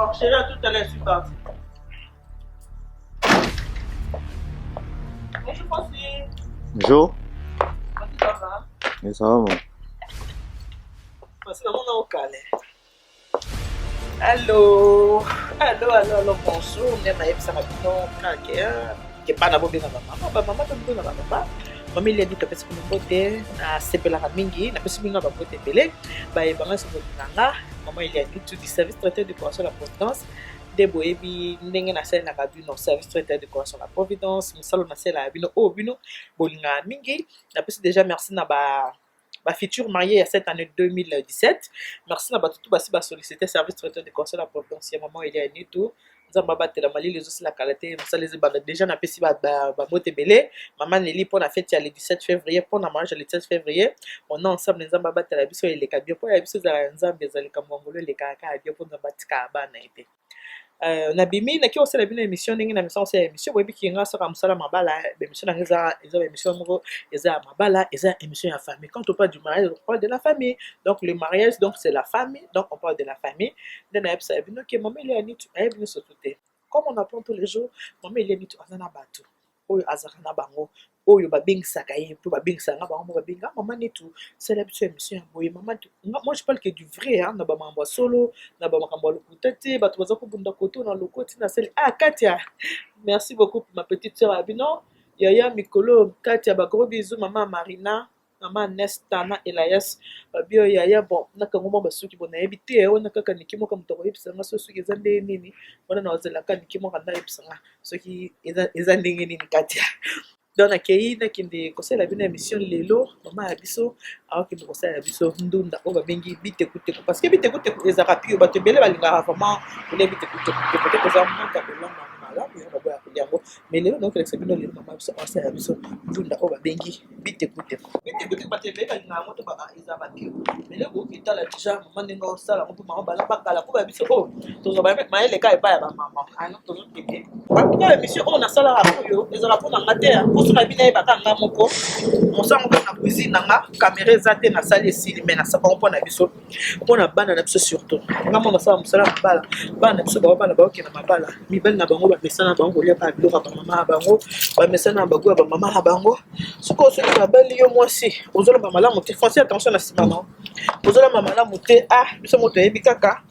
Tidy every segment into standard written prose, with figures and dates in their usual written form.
Bon, chérie, à tout à l'heure, je suis parti. Bonjour, Francis. Bonjour. Francis, ça va? Mais ça va, moi. Francis, maman, on est au Allô, allô, allô, allô, bonjour. Nde nayebisaka bino kaka ke bana bobenga bamama, bamama mpe bobenga bapapa. Mama Eliani topesi bino mbote, nasepelaka mingi, napesi bino bambote ebele. Bayebanga soki bolinga nga, mama Eliani du service traiteur de décoration la Providence. Nde boyebi ndenge nasalelaka bino service traiteur de décoration la Providence, mosala nasalelaka bino oyo bino bolingaka mingi. Napesi déjà merci na ba ba futur marié ya cette année 2017. Merci na bato tu basi basollicité service traiteur de conseil la providence ya mama Elia Nitu. Nzambe abatela, malili ezosila kala te, mosala ezobanda déjà. Napesi bambote ebele mama Neli mpo na fête ya le 17 février, mpo na mariage ya le 17 février. On est ensemble. Nzambe abatela biso, eleka bien mpo ya biso ezala ya Nzambe, ezala likambo ya ngolo, elekaka kaka bien mpo Nzambe atikaka bana ye te. Nabimi, naki kosala bino émission ndenge na misala kosala émission. Boyebi ki nga soka mosala mabala, baémission na nga eza baémission moko eza ya mabala, eza émission ya famille. Quand on parle du mariage, on parle de la famille. Donc le mariage, donc c'est la famille, donc on parle de la famille. Nde nayebisa bino ke mama Elia Nitu ayebi nyonso tu te. Comme on apprend tous les jours, mama Elia Nitu aza na bato oyo azalaka na bango, oyo babengisaka ye mpo babengisaka nga, bango mo babenga mama Nitu, sala biso émission ya boye. Mama, moi je parle que du vrai, hein, na bamakambo ya solo, na bamakambo ya lokuta te. Bato baza kobunda koto na lokoti na seli. Ah, Katia, merci beaucoup, ma petite sœur ya bino yaya mikolo Katia, bagros bisous. Mama Marina, mama Nesta na Elias babi oyo yaya. Bon, nakango mwa basuki bo nayebi te wana kaka niki moko moto akoyebisa nga so soki eza ndenge nini wana. Naozelaka niki moko nde ayebisa nga soki eza ndenge nini, Katia. Donc nakei, nakende kosalela bino émission lelo. Mama ya biso akokende kosalela biso ndunda oyo babengi bitekuteku, parce que bitekuteku ezalaka pio. Bato ebele balingaka vraiment kolia bitekuteku te. Peut-être eza manque ya kolamba malamu yango baboya kolia yango. Mais lelo naokelekisa bino, lelo mama biso aosalela biso ndunda oyo babengi bitekuteku. Bitekuteku, bato ebele balingaka yango to eza bapio. Mais lelo bokoki etala déjà mama ndenge osala yango, mpo mama bala bakala mpo babiso oyo tozwa mayele kaka epai ya bamama. Ano tozokende. En tout cas, émission oyo nasalaka oyo ezala mpo na nga te, mposo na bino ayebaka nga moko mosango kaka na cuisine na nga, caméra eza te, nasali esili. Mais nasala bango mpo na biso, mpo na bana na biso surtout. Nga mo nasala mosala mabala, bana na biso bao bana baokende mabala, mibali na bango bamesana na bango kolia kaka biloko ya bamama na bango, bamesana na bago ya bamama na bango. Sikoyo soki babali yo mwasi, ozoloba malamu te, Francis, attention na nsima na ozolamba malamu te. Ah, biso moto toyebi kaka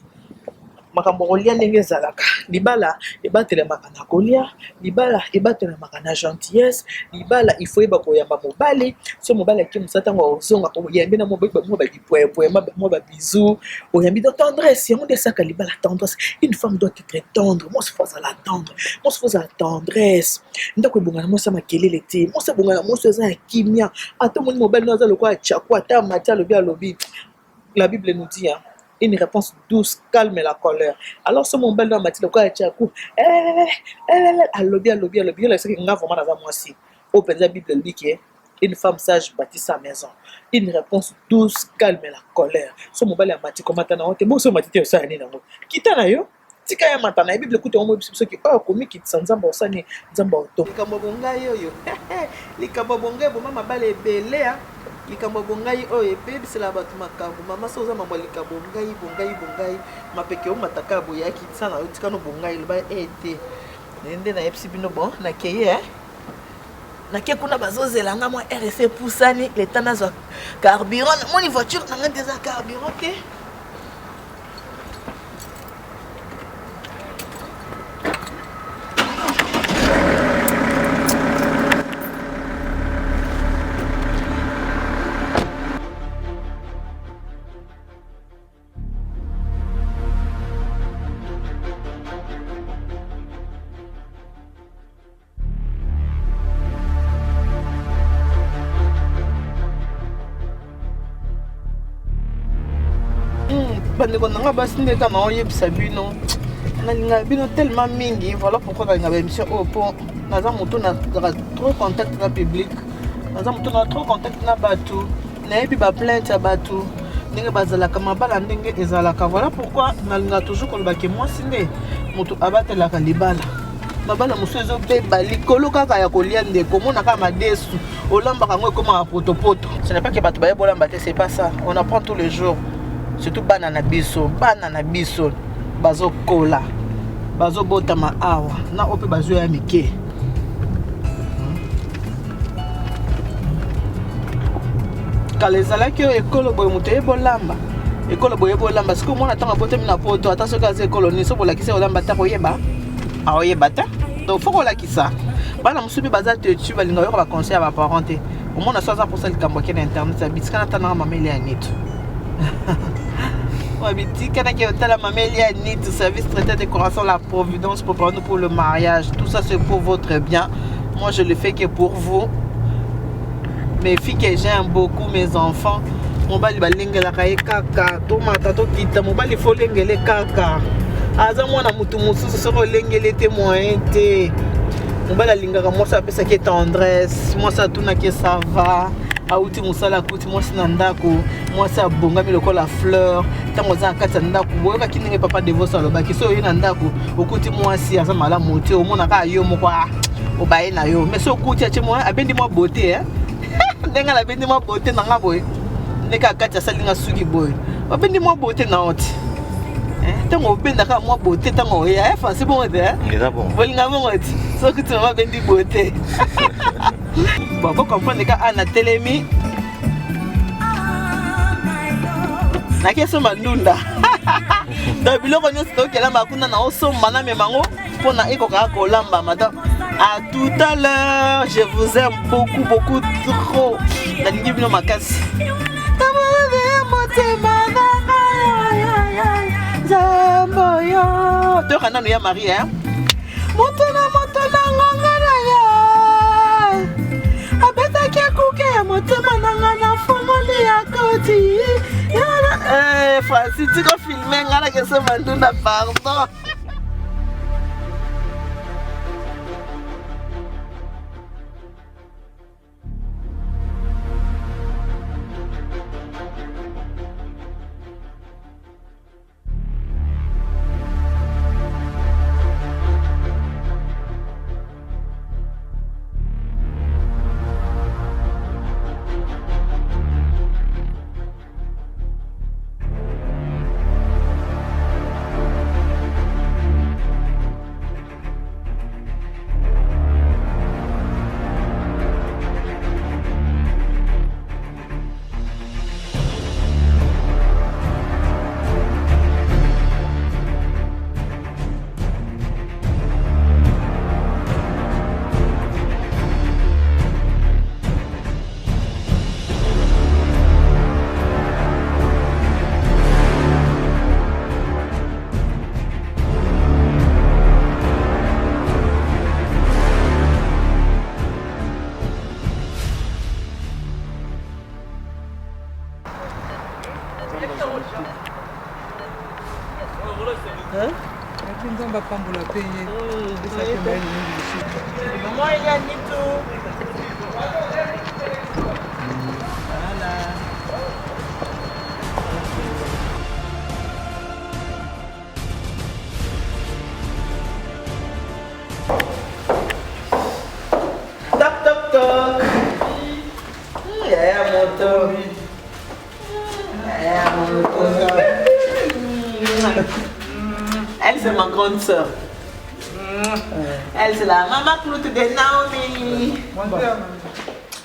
makambo kolia ndenge ezalaka. Libala ebatelemaka na kolia, libala ebatelemaka na gentillesse. Libala, il faut yeba koyamba mobali. So mobali ake mosala, ntango ozonga, oyambi na mwa babipwepwe, mwa babizu, oyambi de tendresse. Yango nde esaka libala, tendresse. Une femme doit être tendre. Mwasi faut azala tendre, mwasi faut azala tendresse. Ndako ebonga na mwasi ya makelele te, mwasi ebonga na mwasi eza ya kimia. Ata omoni mobali no aza lokola tchaku, ata mati alobi alobi, la Bible nous dit, hein, une réponse douce calme la colère. Alors so mobali no amati lokola tchaku, alobi alobi alobi, yo soki nga vraiment naza mwasi oyo mpenza, Bible elobi ke une femme sage bâtit sa maison. Une réponse douce calme la colère. So mobali amati, komata na yo te. Boso omati te, osala nini yango? Kita na yo, tika ya mata na ye. Bible kuta yango biso soki oyo akomikitisa, Nzambe osani, Nzambe oto. Likambo bongai oyo, likambo bongai eboma mabala ebele. Likambo bongai oyo ebebisela bato makambo. Mama, so oza mambo ya likambo bongai, bongai, bongai, mapeke omataka boye, akitisa na yo, tika no bongai, loba ete nde nayebisi bino. Bon, nakeye, nake kuna, bazozela nga mwa rc epusani leta, nazwa carburant. Namoni voiture na nga nde eza carburant te. Bandeko na nga basi, nde kaka naoyebisa bino, nalingaka bino tellement mingi. Voilà pourquoi nalinga baémission oyo, mpo naza moto nazaka trop contact na public, naza moto na trop contact na bato, nayebi baplainte ya bato ndenge bazalaka, mabala ndenge ezalaka. Voilà pourquoi nalingaka toujours koloba ke mwasi nde moto abatelaka libala. Mabala mosusu ezobeba likolo kaka ya kolia. Ndeko, omona kaka madesu olambaka yango ekomaka potopoto. Ce n'est pas que bato baye bolamba te, c'est pas ça. On apprend tous les jours, surtout bana na biso, bana na biso. Bazokola, bazobotama awa na oyo mpe bazoya mike. Kala ezalaki oyo ekolo boye moto ye bolamba, ekolo boye bolamba. Sikoyo mwana ntango abotami na poto, ata soki aza ekolo nini, soki bolakisi kolamba ata koyeba aoyeba te. Donc fo kolakisa bana mosusu mpe baza tetu, balinga koyoka baconseil ya baparent te. Omona so aza mposa likambo ake na internet, abitika na tanaka mama Elia Nitu. Wabitika nake otala mama Elia Nitu, service traiteur décoration la Providence, préparons-nous pour le mariage. Tout ça c'est pour votre bien. Moi je le fais que pour vous. Mes filles que j'aime beaucoup, mes enfants. Mobali balengelaka ye kaka, tomata tokita, mobali fo olengele kaka. Aza mwana mutu mosusu, soki olengeli te moyen te. Mobali alingaka mwasi apesaki ye tendresse, mwasi atunaki ye ça va, auti mosala akuti mwasi na ndako, mwasi abongami lokola fleur. Ntango aza na kati ya ndako, boyokaki ndenge papa Devos alobaki, soki oye na ndako okuti mwasi aza malamu te, omonaka yo moko ah, obaye na yo. Mais soki okuti atie mwa abendi mwa beauté, eh? Ndenge abendi mwa beauté na nga boye, ndenge akati asali nga suki boye, abendi mwa beauté na yo te. Ntango obendaka mwa beauté, ntango oya fansi bongo te, bolinga bongo te, soki kuti mama abendi beauté. Bon, bo comprendre ka ana telemi nakesomba ndunda. Donc biloko nyonso tokelamba kuna na osomba na memango mpona ekokaka kolambama. Donc à tout à l'heure, je vous aime beaucoup beaucoup trop, nalingi bino makasi. Motema nzambe oyo toyoka nanu ya Marie, hein? Moto na moto na ngonga na ye abetaki ekuke ya motema na nga, na fongoli ya koti. Francis, tika filme nga na kesomba ndunda, pardon. Nzambe apambola mpe ye, epesaki mayele mingi lisusu. Maman Elia Nitu. Voilà. Toc toc toc. Yaya moto. Yaya moto. Elle, c'est ma grande sœur. Elle, c'est la maman Cloute de Naomi.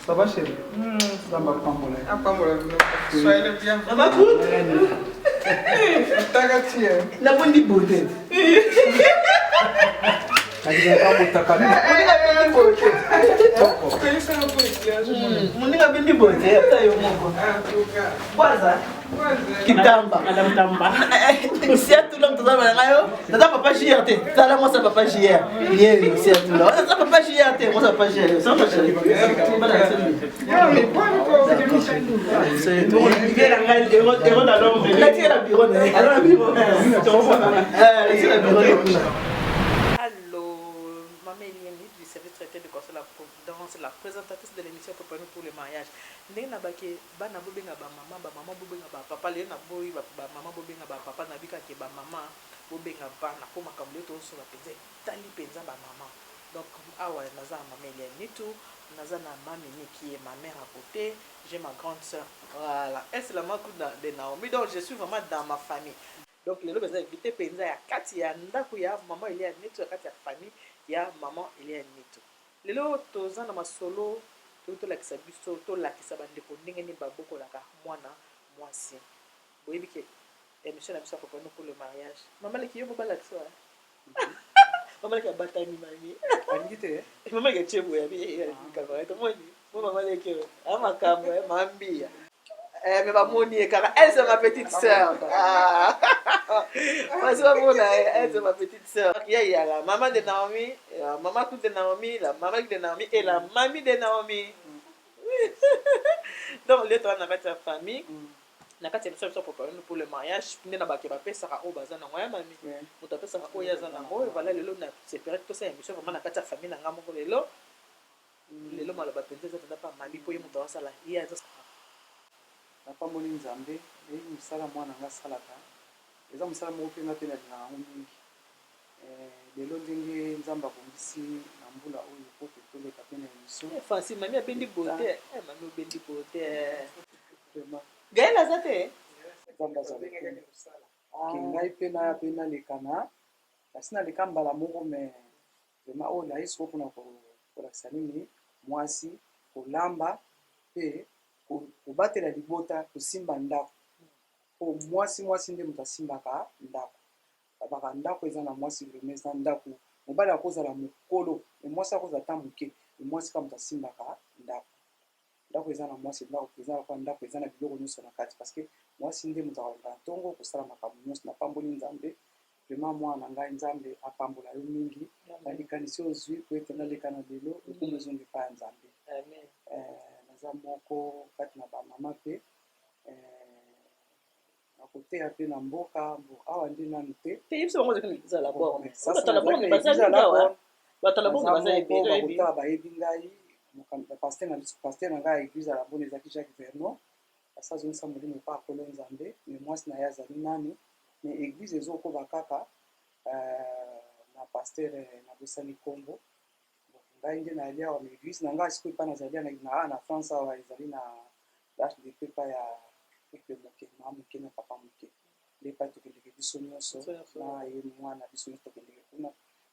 Ça va chérie? Nzambe apambola ye. Apambola bino. Soyez le bienvenu. Maman Cloute. Taka tie. Nabundi beauté. Moninga abendi beauté. Moninga abendi beauté ata yo moko. Bwaza. Kitamba. Madame Tamba. Siatula moto aza na ngai yo. Naza papa JR te. Tala mwasi ya papa JR. Ye Siatula. Naza papa JR te. Mwasi ya papa JR. Sama papa JR. Natikela bureau na ye. Natikela bureau na ye kuna. Allô, Maman Eliane du service traiteur de Conseil la Providence, la présentatrice de l'émission Préparons pour le mariage. Ndenge na bake bana bobenga ba mama, ba mama bobenga ba papa, lelo na boyi ba mama bobenga ba papa, na bika ke ba mama bobenga bana po makambo lelo tozosola penza etali penza ba mama. Donc awa naza na Mama Eliane Nitu, naza na ma Mimi qui est ma mère à côté, j'ai ma grande sœur. Voilà, elle c'est la maman de Naomi, donc je suis vraiment dans ma famille. Donc lelo baza invité mpenza ya kati ya ndako ya mama Elia Neto, ya kati ya famille ya mama Elia Neto. Lelo toza na masolo, toyi tolakisa biso, tolakisa bandeko ndenge nini babokolaka mwana mwasi. Boyebi ke émission na biso ya Préparons pour le mariage. Mama leki, yo bobalakisa wa mama leki abatami mami. Alingi te. Mama leki atie boye, abi tomoni mo mama leki oyo a makambo mambiya. Eh, mais bamoni ye kaka, elle, c'est ma petite sœur. Ah. Basi bamona ye, elle, c'est ma petite sœur. Ya ya la maman de Naomi, la maman toute de Naomi, la maman de Naomi et la mamie de Naomi. Donc lelo toza na kati ya famille, na kati ya biso Préparons pour le mariage. Nde na bake bapesaka oyo baza nango ya mami, moto apesaka oyo aza nango oyo. Voilà, lelo na sepere tosala émission vraiment na kati ya famille na nga moko. Lelo, lelo maloba mpenza eza mpenza pa mami, mpo ye moto azosala, ye aza. Napamboli Nzambe. Nayebi mosala mwana nga asalaka, eza mosala moko mpe nga mpe nalingaka yango mingi. Lelo ndenge Nzambe abongisi na mbula oyo po te toleka mpe na émission. Francis, mami abendi beauté. Mami obendi beauté. Vraiment. Gael aza te. Nzambe aza lokumu ke ngai mpe naya mpe naleka na kasi naleka mbala moko, mais vraiment oyo naye sikoyo mpona kolakisa nini mwasi kolamba mpe kobatela libota, kosimba ndako, po mwasi, mwasi nde moto asimbaka ndako. Babaka ndako eza na mwasi, vraiment eza ndako. Mobali akozala mokolo, me mwasi akozala ta moke, me mwasi kaka moto asimbaka ndako. Ndako eza na mwasi, ndako eza lokola ndako eza na biloko nyonso na kati, parce que mwasi nde moto akolanda na ntongo kosala makambo nyonso. Napamboli Nzambe, vraiment mwana na ngai, Nzambe apambola yo mingi na likanisi ozwi po ete naleka na lelo. Lokumu ezonga epai ya Nzambe. Amen. Naza moko kati na bamama mpe nakoteya mpe na mboka bo awa nde nanu te. Te, yebisa bango ozalaki na église ya la Borne. Sasa Bato ya la Borne nazalaki na baza église ya mingi la awa. Borne. Bato ya la Borne Naza baza moko ebele, oyebi. Bakotala, bayebi ngai. Pasteur na biso, pasteur na ngai ya église ya la Borne ezalaki Jacques Vernon. Asi azongisa molimo epa akolo Nzambe, mais mwasi na ye azali nanu, mais église ezokoba kaka na pasteur nabosani nkombo. Ngai nde nayali awa, na église na ngai sikoyo epai nazali na na France awa, ezali na l'HDP, epai ya couple moke, mama moke na papa moke, nde epai tokendeke biso nyonso na ye mwana. Biso nyonso tokendeke kuna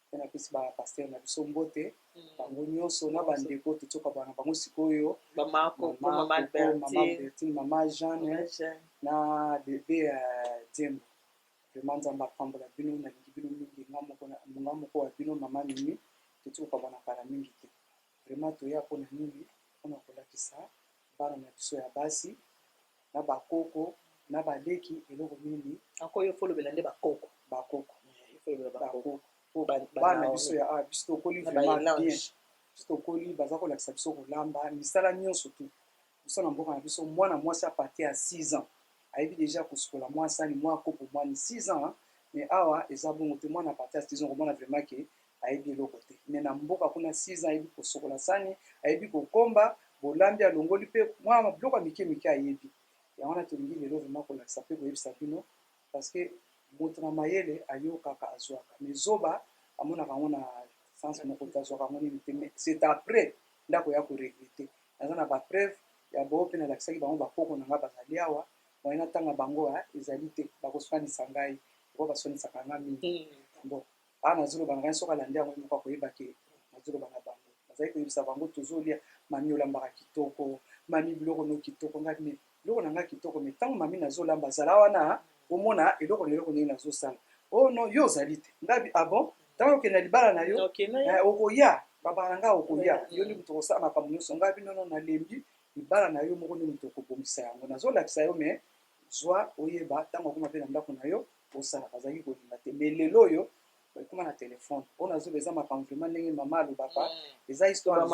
mpe napesi bapasteur na biso mbote, bango nyonso na bandeko totioka bana bango sikoyo. Mama Koko, mama Mama Albertine, mama Jeanne na bebe ya Diembo. Vraiment Nzambe apambola bino, nalingi bino mingi. Nga moko wa bino, mama Mimi, toti kokabwana kala mingi te. Vraiment toya mpona nini? Mpona kolakisa bana na biso ya basi na bakoko na baleki eloko nini. Encore yo folobela nde bakoko. Bakoko. Folobela bakoko. Bakoko, bana na biso ya awa, biso tokoli vraiment bien. Biso tokoli, baza kolakisa biso kolamba, misala nyonso tu. Biso na mboka na biso, mwana mwasi à partir ya 6 ans ayebi déjà kosukola mwa sani, mwa kopo, mwani 6 ans. Mais awa eza bongo te. Mwana à partir ya 6 ans, komona vraiment ke ayebi eloko te. Mais na mboka kuna, 6 ans ayebi kosokola sani, ayebi kokomba, bolambi, alongoli mpe mwa biloko ya mike mike ayebi. Yango wana tolingi lelo vraiment kolakisa mpe koyebisa bino, parce que moto na mayele ayokaka, azwaka, mais zoba amonaka yango na sens moko te, azwaka yango nini te. Mais c'est après ndako ya koregretter. Naza na bapreuve ya bao mpe nalakisaki bango. Bakoko na nga bazali awa, moye natanga bango ezali te, bakoswanisa ngai po baswanisaka nga mingi. Bon, awa nazoloba na ngai, soki alandi yango moko akoyeba ke nazoloba na bango. Nazali koyebisa bango, tozolia, mami olambaka kitoko, mami biloko no kitoko. Ngai me biloko na ngai kitoko, mais ntango mami nazolamba, azala wana omona eloko na eloko ndenge nazosala. Oh non, yo ozali te. Ngai ah bon, ntango okende na libala na yo, okoya babaka na ngai, okoya yo nde moto okosala makambo nyonso. Ngai bino no nalembi libala na yo moko nde moto okobongisa yango. Nazolakisa yo, mais zwa oyeba, ntango okoma mpe na ndako na yo osala. Bazalaki kolinga te, mais lelo oyo ekoma na telefone oyo nazoba. Eza makambo vraiment ndenge mama alobaka, eza histoire,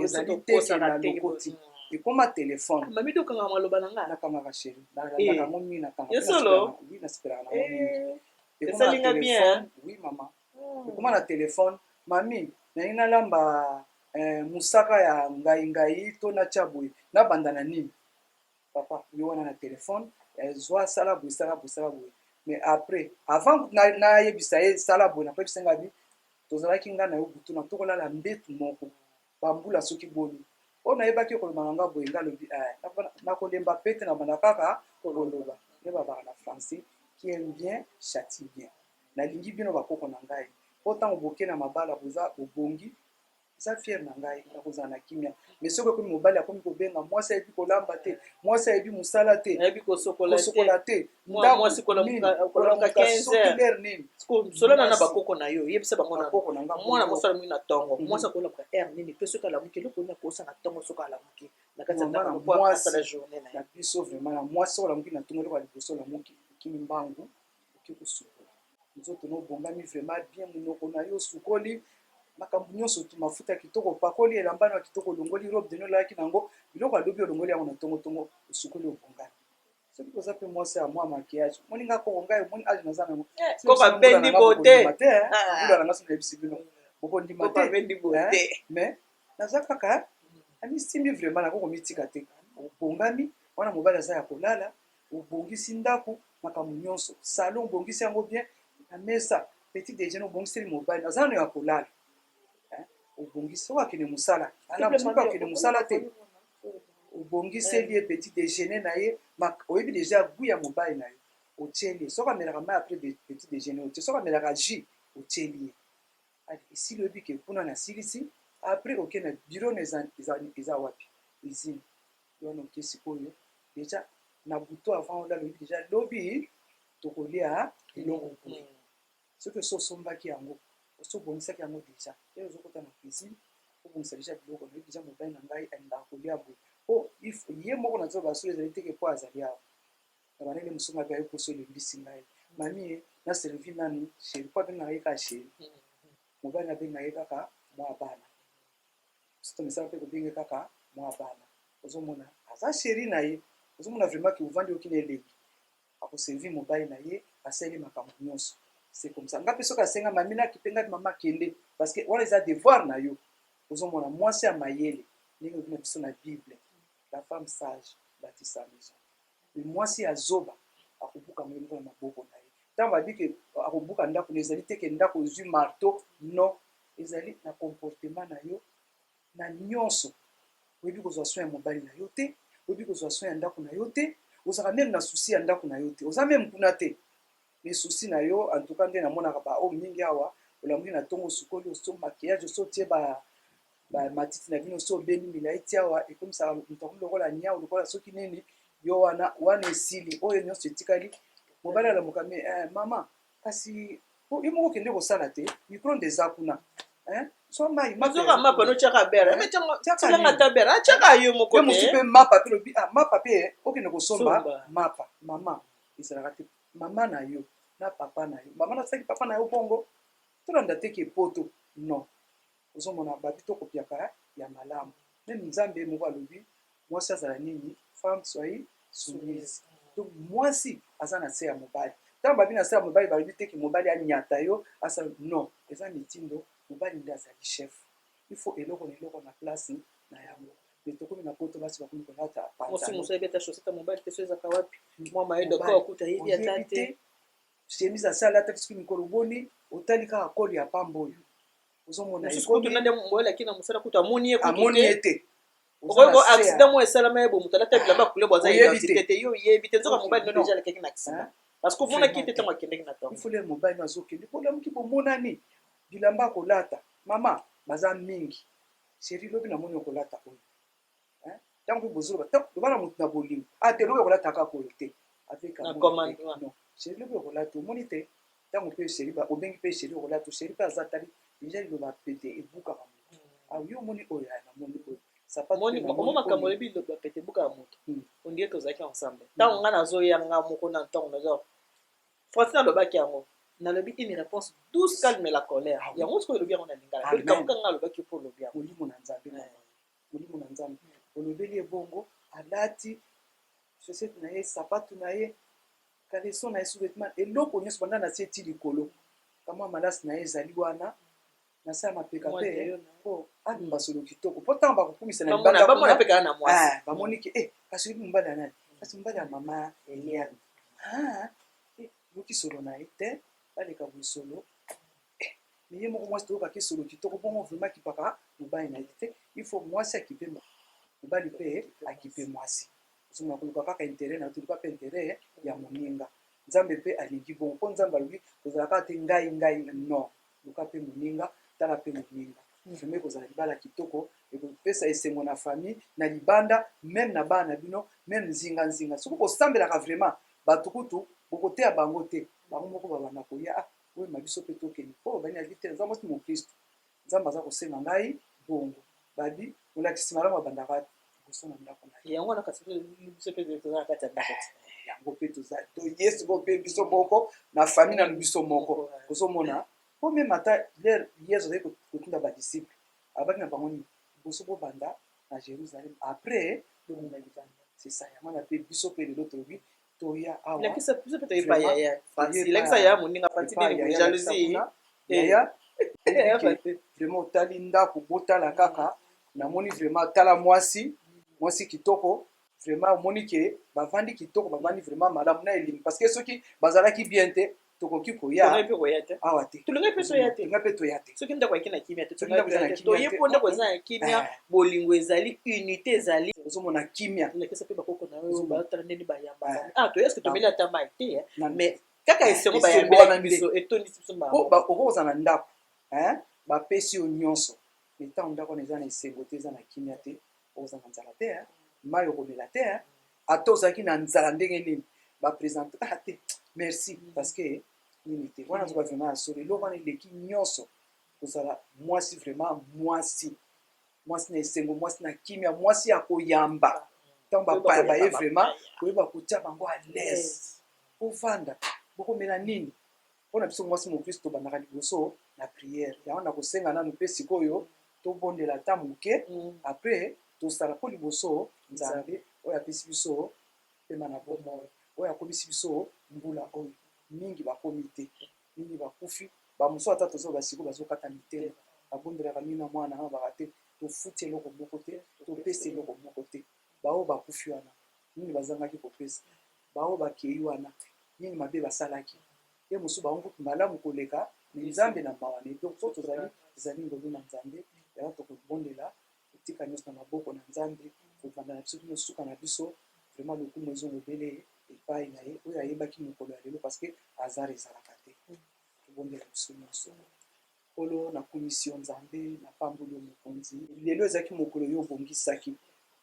ezali te na lokoti, ekoma telefone. Mami, tokanga maloba na nga. Nakangaka, chéri, nalandaka yango mingi, nakanga. Oui, nasepelaka nango mingi. Esalinga bien. Oui mama, ekoma na telefone. Mami, nalingi nalamba mosaka ya ngai ngai to natya boye, nabanda na nini? Papa yo wana na telefone, zwa, sala boye, sala boye, sala boye. Mais après, avant nayebisa ye sala boye, nakoyebisa ngai bi tozalaki ngai na yo butu na tokolala mbetu moko bambula soki boni oyo nayebaki koloba na nga boye. Nga alobi nakolemba pe te, na banda kaka koloba nde babaka na français. Qui aime bien châtie bien. Nalingi bino bakoko na ngai, mpo ntango boke na mabala, boza bobongi, eza fier na ngai ya kozala na kimia. Mais soki ekomi mobali akomi kobenga mwasi, ayebi kolamba te, mwasi ayebi mosala te, ayebi kosokola te, kosokola te, mwasi ndako kolamuka 15 soki heures. Lere nini? Solana na bakoko na yo, yebisa bango na Bakoko na nga, mwana mwasi alamuki na ntongo, mwasi akolamuka heure nini? Mpe soki alamuki, eloko nini akosa na ntongo soki alamuki na kati ya Mama na ndako po mwasi. asala journée na ye? Na biso vraiment, na mwasi oyo olamuki na ntongo, eloko ya liboso, olamuki, okimi mbangu, oki kosukola nzoto na obongami vraiment bien, monoko na yo osukoli, makambo nyonso tu, mafuta ya kitoko opakoli, elamba na yo ya kitoko olongoli, robe de nuit olalaki nango, biloko alobi olongoli yango na ntongotongo, osukoli, obongami. Soki oza mpe mwasi ya mwa maquillage, omoni nga koko, ngai omoni age naza nango. Koko abendi bote. Te, mbula na nga, soki nayebisi bino, bokondima koko te. Abendi bote. Mais naza kaka amisimbi vraiment, nako komitika te. Obongami wana, mobali aza ya kolala, obongisi ndako, makambo nyonso, salon obongisi yango bien, na mesa petit déjeuner obongiseli mobali, aza nano ya kolala. Obongisi, soki akende mosala, alamu, soki akende mosala te, obongiseli ye petit déjeuner na ye. Oyebi déjà goût ya mobali na yo, otieli ye. Soki amelaka mai après petit déjeuner, otie. Soki amelaka jus, otieli ye. Esili, oyebi ke kuna nasilisi. Après oke na bureau na eza wapi, usine wana. Oke sikoyo déjà na butu avant olala, oyebi déjà lobi tokolia eloko boye. Soki osi osombaki yango, osi obongisaki yango déjà, e ozokota na cuisine, obongisa déjà biloko. Nayebi déjà mobali na ngai alingaka kolia boye, po ye moko nazoba basolo ezali teke, po azali awa na banene mosusu ngai aye poso elembisi ngai, mami ye na servi nanu chéri, po abengaka ye kaka chéri. Mobali abenga ye kaka mwa bana, soki misala mpe kobenge kaka mwa bana. Ozomona aza chéri na ye, ozomona vraiment ke ovandi oki na elengi, akoservi mobali na ye, asali makambo nyonso. C'est comme ça. Nga mpe soki asenga mami nakipe ngai, mama akende, parce que wana eza devoir na yo. Ozomona mwasi ya mayele, ndenge obi na biso na Bible, la femme sage bâtit sa maison, mais mwasi ya zoba akobuka yango moko na maboko na ye. Ntango babi ke akobuka ndako na, ezali te ke ndako ozwi marteau, non, ezali na comportement na yo na nyonso. Oyebi kozwa soin ya mobali na yo te, oyebi kozwa soin ya ndako na yo te, ozalaka même na souci ya ndako na yo te, oza même kuna te, mais souci na yo, en tout cas nde namonaka baoyo mingi awa, olamuki na ntongo, osukoli, oso maquillage, oso otie bamatiti na bino, so obeni milai ti awa, ekomisaka moto akomi lokola nyau, lokola soki nini. Yo wana wana esili, oyo nyonso etikali, mobali alamuka me eh, mama, kasi yo moko okende kosala te, micro-ondes eza kuna, so mai. Ozoka mapa notiaka bere, tilanga ata bere, atiaka yo moko. Te mosu mpe mapa mpe lobi, ah, mapa mpe okende kosomba mapa. Mama ezalaka te, mama na yo na papa na yo, mama nasalaki papa na yo bongo, tolanda te ke poto. Non, ozomona babi tokopiaka ya malamu. Même Nzambe moko alobi mwasi azala nini? Femme, soyez soumise. Donc mwasi aza na se ya mobali. Ntango babi na se ya mobali, balobi te ke mobali anyata yo, asala, non, eza mitindo. Mobali nde azali chef. Il faut eloko na eloko na place na yango. Mais tokomi na poto, basi bakomi kolata. Mosu mosu ayebi ata chaussette ya mobali te, so ezaka wapi, mwa mayo doko akuta, ayebi ata te. Chemise asali ataki soki mikolo boni, otali kaka kole ya pamba oyo ozomona. Mosusu kutu nande moyelaki na mosala, kutu amoni ye kutu. Amoni ye te. Okoki accident moko esalama ye bo, moto alata bilamba couleur bo, aza identité te, yo oyebi te. Nzoka mobali no déjà alekaki na accident, parce que omonaki te ntango akendaki na ntongo. Ifo lere mobali no azokende, bolamuki, bomonani bilamba akolata. Mama baza mingi, chéri, lobi namoni okolata oyo. Ntango mpe bozoloba, loba na motu na bolingo, ah te, lobi okolata kaka oyo te, avec non, chéri, lobi okolata, omoni te. Ntango mpe chéri obengi mpe chéri, okolata, chéri mpe aza tali déjà, liloba pete ebukaka motu. Ah, yo omoni oyo, namoni oyo. Omo makambo oyebi, liloba pete ebukaka moto. On dirait tozalaki ensemble ntango ngai nazoya, nga moko na ntango nazo Francine alobaki yango, nalobi une réponse douce calme la colère. Yango soki olobi yango na lingala, likambo kanga alobaki mpo olobi yango. Molimo na Nzambe, molimo na Nzambe, olobeli ebongo, alati chaussette na ye, sapatu na ye, caleçon na ye, sous-vêtement, eloko nyonso banda na sie ti likolo, kamwa malasi na ye ezali wana na se ya mapeka mpe po abimba solo kitoko, mpo ntango bakokumisa na libanda bamoni ke eh, kasi oyebi mobali ya nani? Kasi mobali ya mama Eliane, yoki solo na ye te, baleka boye solo. Mais ye moko mwasi toyokaki solo kitoko bongo, vraiment akipaka mobali na ye te. Il faut mwasi akipe mobali mpe akipe mwasi. Ozomona, koluka kaka intérêt na yo, toluka mpe intérêt ya moninga. Nzambe mpe alingi bongo, mpo Nzambe alobi kozala kaka te ngai ngai, non, luka mpe moninga, tala mpe moninga. Vraiment ekozala libala kitoko, ekopesa esengo na famille, na libanda, meme na bana na bino, meme nzinga nzinga. Soki bosambelaka vraiment, bato kutu bokoteya bango te, bango moko babanda koya, ah wema biso mpe tokende, mpo babandi na te, naza mwasi mokristo, Nzambe aza kosenga ngai bongo. Babi molakisi malamu abandaka liboso na ndako na ye. Yango wana kasi biso mpe toza na kati ya ndako te. Yango mpe toza toye sikoyo mpe biso moko na famille nanu biso moko ozomona mpo meme ata lere Yesu azali kotinda ba disciple alobaki na bango nini? Liboso bobanda na Jerusalem après Bobima libanda. C'est ça, yango wana mpe biso mpe lelo tolobi toya awa. Lakisa biso mpe toyepa yaya Francis, lakisa yaya moninga Francis nini boye jalousie. Yaya vraiment otali ndako botala kaka namoni vraiment tala mwasi mwasi kitoko vraiment omoni ke bavandi kitoko bavandi vraiment malamu na elingi parce que soki bazalaki bien te tokoki koya awa te tolingai mpe toya te tolingai mpe toya te soki ndako ayaki na kimia te toye mpo ndako eza na kimia bolingo ezali unité ezali ozomona kimia lakisa mpe bakoko na yo batala ndenge bayambaka ah toye eske tomeli ata mai te mais kaka esengo bayambelaki biso etondisi biso mbala okoki kozala na ndako bapesi yo nyonso mais ntango ndako wana eza na esengo te eza na kimia te okozala na nzala te mai okomela te ata ozalaki na nzala ndenge nini bapresente ah te merci parce que nini te wana azoba vraiment ya solo eloko wana eleki nyonso kozala mwasi vraiment mwasi mwasi na esengo mwasi na kimia mwasi ya koyamba ntango bapaya baye vraiment koyeba kotia bango à l'aise kovanda bokomela nini mpo na biso mwasi mokristo tobandaka liboso na prière yango nakosenga nanu mpe sikoyo tobondela ata moke après tosala mpo liboso Nzambe oyo apesi biso pema na bomoi oyo akomisi biso mbula oyo mingi bakomi te mingi bakufi bamosusu ata tozoloba sikoyo bazokata mitema babondelaka mingi na mwana na baka te tofuti eloko moko te topesi eloko moko te baoyo bakufi wana nini bazangaki kopesa baoyo bakei wana nini mabe basalaki ye mosusu bango kutu malamu koleka me Nzambe na mawa na ye donc soki tozali ezali ngolu na Nzambe yango tokobondela kotika nyonso na maboko na Nzambe kobanda na biso kino suka na biso vraiment lokumu ezonga obele epai na ye oyo ayebaki mokolo ya lelo parce que hasard ezalaka te tobondela biso nyonso Nkolo nakumisi yo Nzambe napamboli yo mokonzi lelo ezalaki mokolo yo obongisaki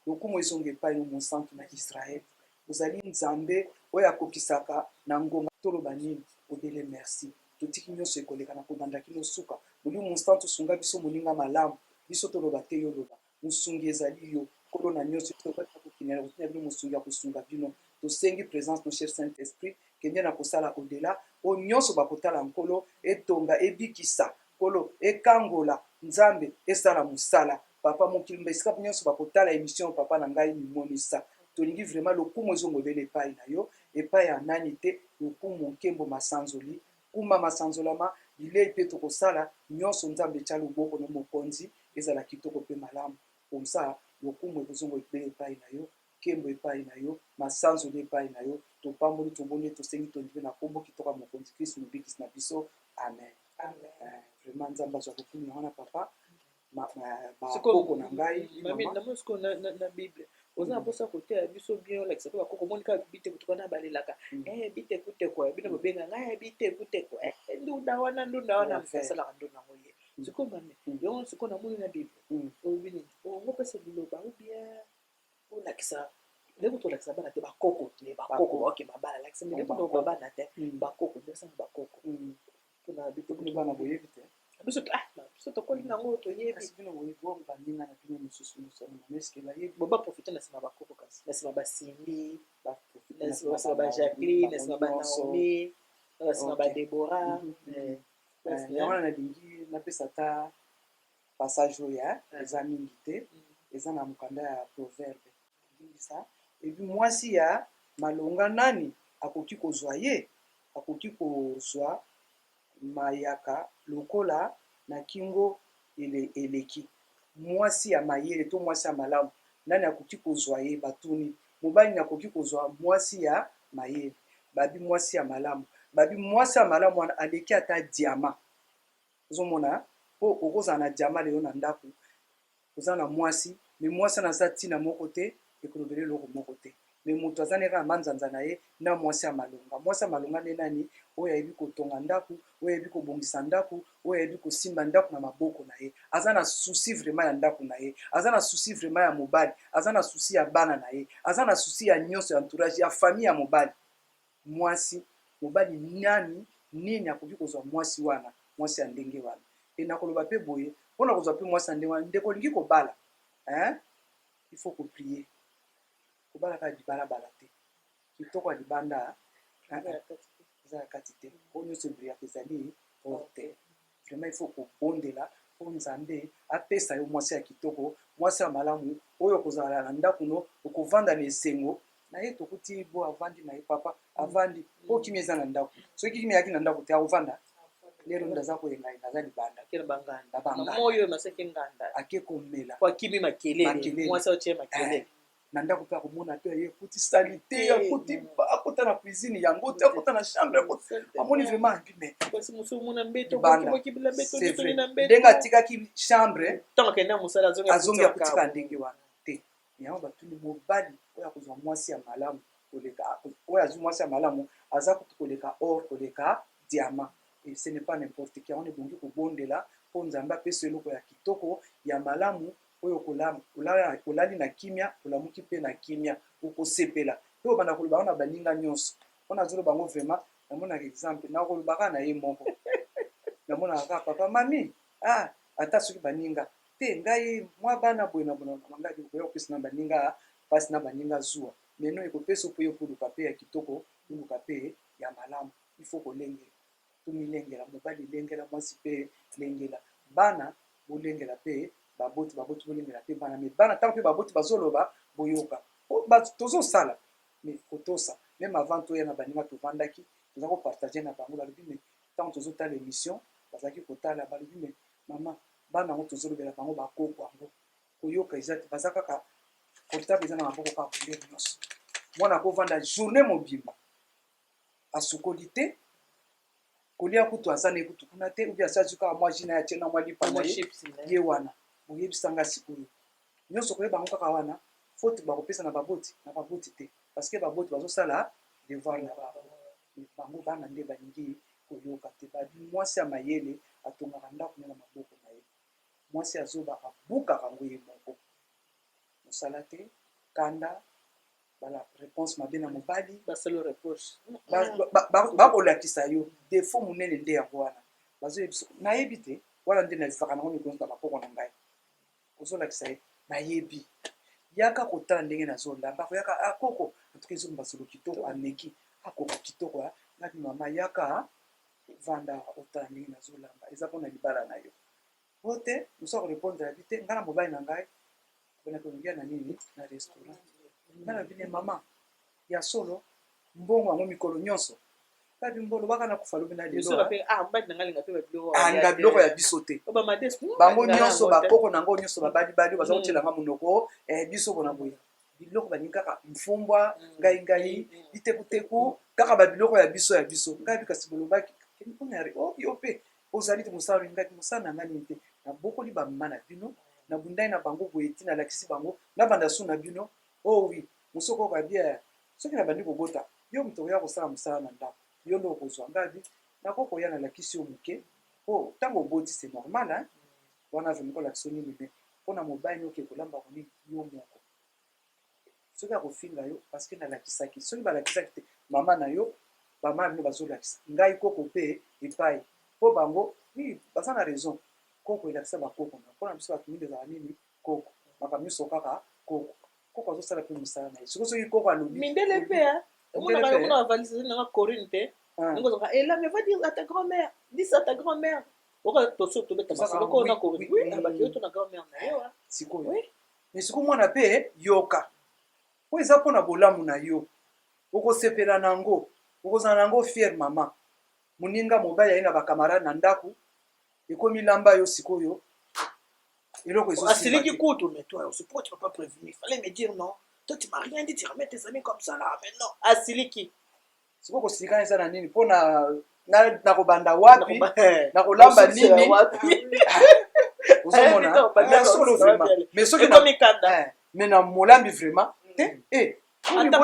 lokumu ezonga epai yo mosantu na Israël ozali Nzambe oyo akokisaka na ngonga toloba nini obele merci totiki nyonso ekoleka na kobanda kino suka molimo mosantu sunga biso moninga malamu biso toloba te yo loba mosungi ezali yo nkolo na nyonso kokende na kotinda bino mosungi ya kosunga bino tosengi présence no cher saint esprit kende na kosala au-delà oyo nyonso bakotala nkolo etonga ebikisa nkolo ekangola nzambe esala mosala papa mokili mba esika nyonso bakotala émission papa na ngai mimonisa tolingi vraiment lokumu ezonga obele epai na yo epai ya nani te lokumu nkembo masanzoli kuma masanzolama bilei mpe tokosala nyonso nzambe etya loboko no mokonzi ezala kitoko mpe malamu komsa lokumu ekozonga ebele epai na yo nkembo epai na yo masanzoli epai na yo topamboli tobondeli tosengi tondimi na nkombo kitoko ya mokonzi kristu mobikisi na biso amen, amen. Vraiment nzambe azwa lokumu yango na papa bakoko na ngai namoni sikoyo na bible oza na mposa koteya biso bien olakisa mpe bakoko omoni kaka bitekuteku wana balelaka bitekuteku bino bobenga ngai bitekuteku ndunda wana ndunda wana moto asalaka ndunda yango ye sikoyo mame yango sikoyo namoni na bible olobi nini ongo opesa liloba ou bien olakisa ndenge tolakisa bana te bakoko te bakoko baoke mabala lakisa ndenge toloba bana te bakoko nde osanga bakoko mpona bino bana boyebi te biso biso tokoli nango toyebi kasi bino boyebi bongo baninga na bino mosusu nyonso wana eske bayebi bo baprofite na nsima bakoko kasi na nsima basimbi na nsima ba Jacqueline na nsima ba Naomi na nsima ba Debora yango wana nalingi napesa ata passage oyo eza mingi te eza na mokanda ya proverbe limbisa ebi mwasi ya malonga nani akoki kozwa ye akoki kozwa mayaka lokola na kingo eleki mwasi ya mayele to mwasi ya malamu nani akoki kozwa ye batuni mobali nini akoki kozwa mwasi ya mayele babi mwasi ya malamu babi mwasi ya malamu wana aleki ata diama ozomona mpo okozala na diama lelo na ndako oza na mwasi me mwasi wana aza ntina moko te ekolobela eloko moko te. Mais moto aza ne kaka manzanza na ye na mwasi ya malonga. Mwasi ya malonga nde nani? Oyo ayebi kotonga ndako, oyo ayebi kobongisa ndako, oyo ayebi kosimba ndako na maboko na ye. Aza na souci vraiment ya ndako na ye, aza na souci vraiment ya mobali, aza na souci ya bana na ye, aza na souci ya nyonso ya entourage, ya famille ya mobali. Mwasi, mobali nani, nini akoki kozwa mwasi wana, mwasi ya ndenge wana? E nakoloba pe boye, pona kozwa pe mwasi ya ndenge wana, ndeko olingi kobala, hein, il faut ko prier. Kobala kaka libalabala te. Kitoko ya libanda eza ya kati te. Oyo nyonso ebrillaka ezali or te. Vraiment il faut kobondela mpo Nzambe apesa yo mwasi ya kitoko, mwasi ya malamu oyo okozala na ndako no, okovanda na esengo na ye. Tokuti bo avandi na ye, papa avandi mpo kimia eza na ndako. Soki kimia eyaki na ndako te, akovanda lelo nde aza koyengayenga, aza libanda. Ake na banganda. Na banganda. Na moyo masaki nganda. Ake komela. Po akimi makelele. Makelele. Mwasi aotie makelele. Na ndako mpe akomona te, ye akuti salite, akuti, akota na cuisine yango te, akota na chambre, amoni vraiment ambi mais Kasi mosusu omona mbeto, Libanda. boki boki mbeto, C'est mbeto vrai. na mbeto. Ndenge atikaki chambre, Ntango akende na mosala, azongi azongi akuti akutika makambo. ndenge wana te. Yango batuni mobali oyo akozwa mwasi ya malamu koleka oyo azwi mwasi ya malamu aza kutu koleka or, koleka diamant. Et ce n'est pas n'importe qui. Yango ebongi kobondela mpo Nzambe apesa eloko ya kitoko ya malamu oyo olali na kimia, olamuki mpe na kimia, okosepela mpe obanda koloba yango na baninga nyonso. Mpo nazoloba yango vraiment, namonaka exemple, nakoloba kaka na ye moko, namonaka kaka papa mami, ah, ata soki baninga te, ngai mwa bana boye na boye na ngai koya kopesa na baninga mpasi na baninga zuwa, mais non, ekopesa mpo yo koluka mpe ya kitoko, oluka mpe ya malamu. Il faut kolengela, tomilengela, mobali lengela, mwasi mpe lengela, bana bolengela mpe baboti, baboti bolengela mpe bana. Mais bana, ntango mpe baboti bazoloba, boyoka. Tozosala mais kotosa. Même avant toya na baninga, tovandaki, toza kopartage na bango, balobi mais ntango tozotala émission, bazalaki kotala, balobi mais mama, bana yango tozolobela bango, bakoko yango koyoka eza te, baza kaka portable eza na maboko kaka kolere nyonso. Mwana akovanda journée mobimba asukoli te, kolia kutu aza na ye kutu kuna te, ubi asi azwi kaka mwa jus na ye, atie na mwa lipa na ye, ye wana. Boyebisanga sikoyo, nyonso koyeba yango kaka wana, faute bakopesa na baboti, na baboti te, parce que baboti bazosala devoir na bango. Bango bana nde balingi koyoka te. Babi mwasi ya mayele atongaka ndako na maboko na ye, mwasi ya zoba abukaka yango ye moko. Mosala te, kanda, bala réponse mabe na mobali, basalo reproche, bakolakisa yo défaut monene nde yango wana bazoyebisa. Nayebi te, wana nde navivaka nango mikolo na bakoko na ngai. Ozolakisa ye, nayebi, yaka kotala ndenge nazolamba, koyaka akoko antuka ezomba solo kitoko, ameki akoko kitoko, ngabi mama, yaka vanda otala ndenge nazolamba, eza mpona libala na yo. Po te mosu akorépondre abi te, ngai na mobali na ngai mpona kolia na nini na restaurant. Ngai na bine mama ya solo, mbongo yango mikolo nyonso babi mbolo baka na kufa lobi na lelo, alinga biloko ya biso te. Bango nyonso bakoko na yango nyonso babalibali baza kotielanga monoko, biso bona boye biloko balingi kaka mfumbwa, ngai ngai bitekuteku, kaka babiloko ya biso ya biso. Ngai bi kasi bolobaki yo mpe ozali te mosala ngai, mosala na ngai nini te, nabokoli bamama na bino, nabundai na bango boye ti nalakisi bango, nabanda su na bino. Oh oui, mosoko oyo soki nabandi kobota yo, moto okoya kosala mosala na ndako, yo nde okozwa. Ngai bi nakokoya, nalakisi yo moke po ntango oboti, c'est normal, hein? Wana vraiment kolakisa yo nini, mais mpona mobali noki kolamba nini yo moko, soki akofinga yo parce que nalakisaki, soki balakisaki te mama na yo, bamama bino bazolakisa ngai koko mpe epai mpo bango, oui, baza na raison. Koko elakisa bakoko na mpona biso bato mingi ezala nini, koko makambo nyonso kaka koko, koko azosala mpe mosala na ye. Sikoyo soki koko alobi Mindele mpe omonaka, omonaka valise nanga Corinne te, ndenge ozalaka ela, mais va dire à ta grand-mère, dis ça à ta grand-mère. Oka toso tobeta masolo ko na Corinne, oui, alobaki yo to na grand-mère na yo. Sikoyo mais sikoyo mwana mpe yoka, po eza mpona bolamu na yo, okosepela na yango, okozala na yango fier. Mama, moninga mobali aye na bacamarade na ndako, ekomi lamba yo sikoyo eloko. Asiliki kutu, mais toi aussi, pourquoi tu m'as pas prévenu? Il fallait me dire non. Toi, tu m'as rien dit, tu ramènes tes amis comme ça là, mais non, asiliki. Sikoyo kosilika eza na nini? Mpo na kobanda wapi, na kolamba nini? Ozomona ya solo vraiment, mais soki mais na molambi vraiment te. Bovanda,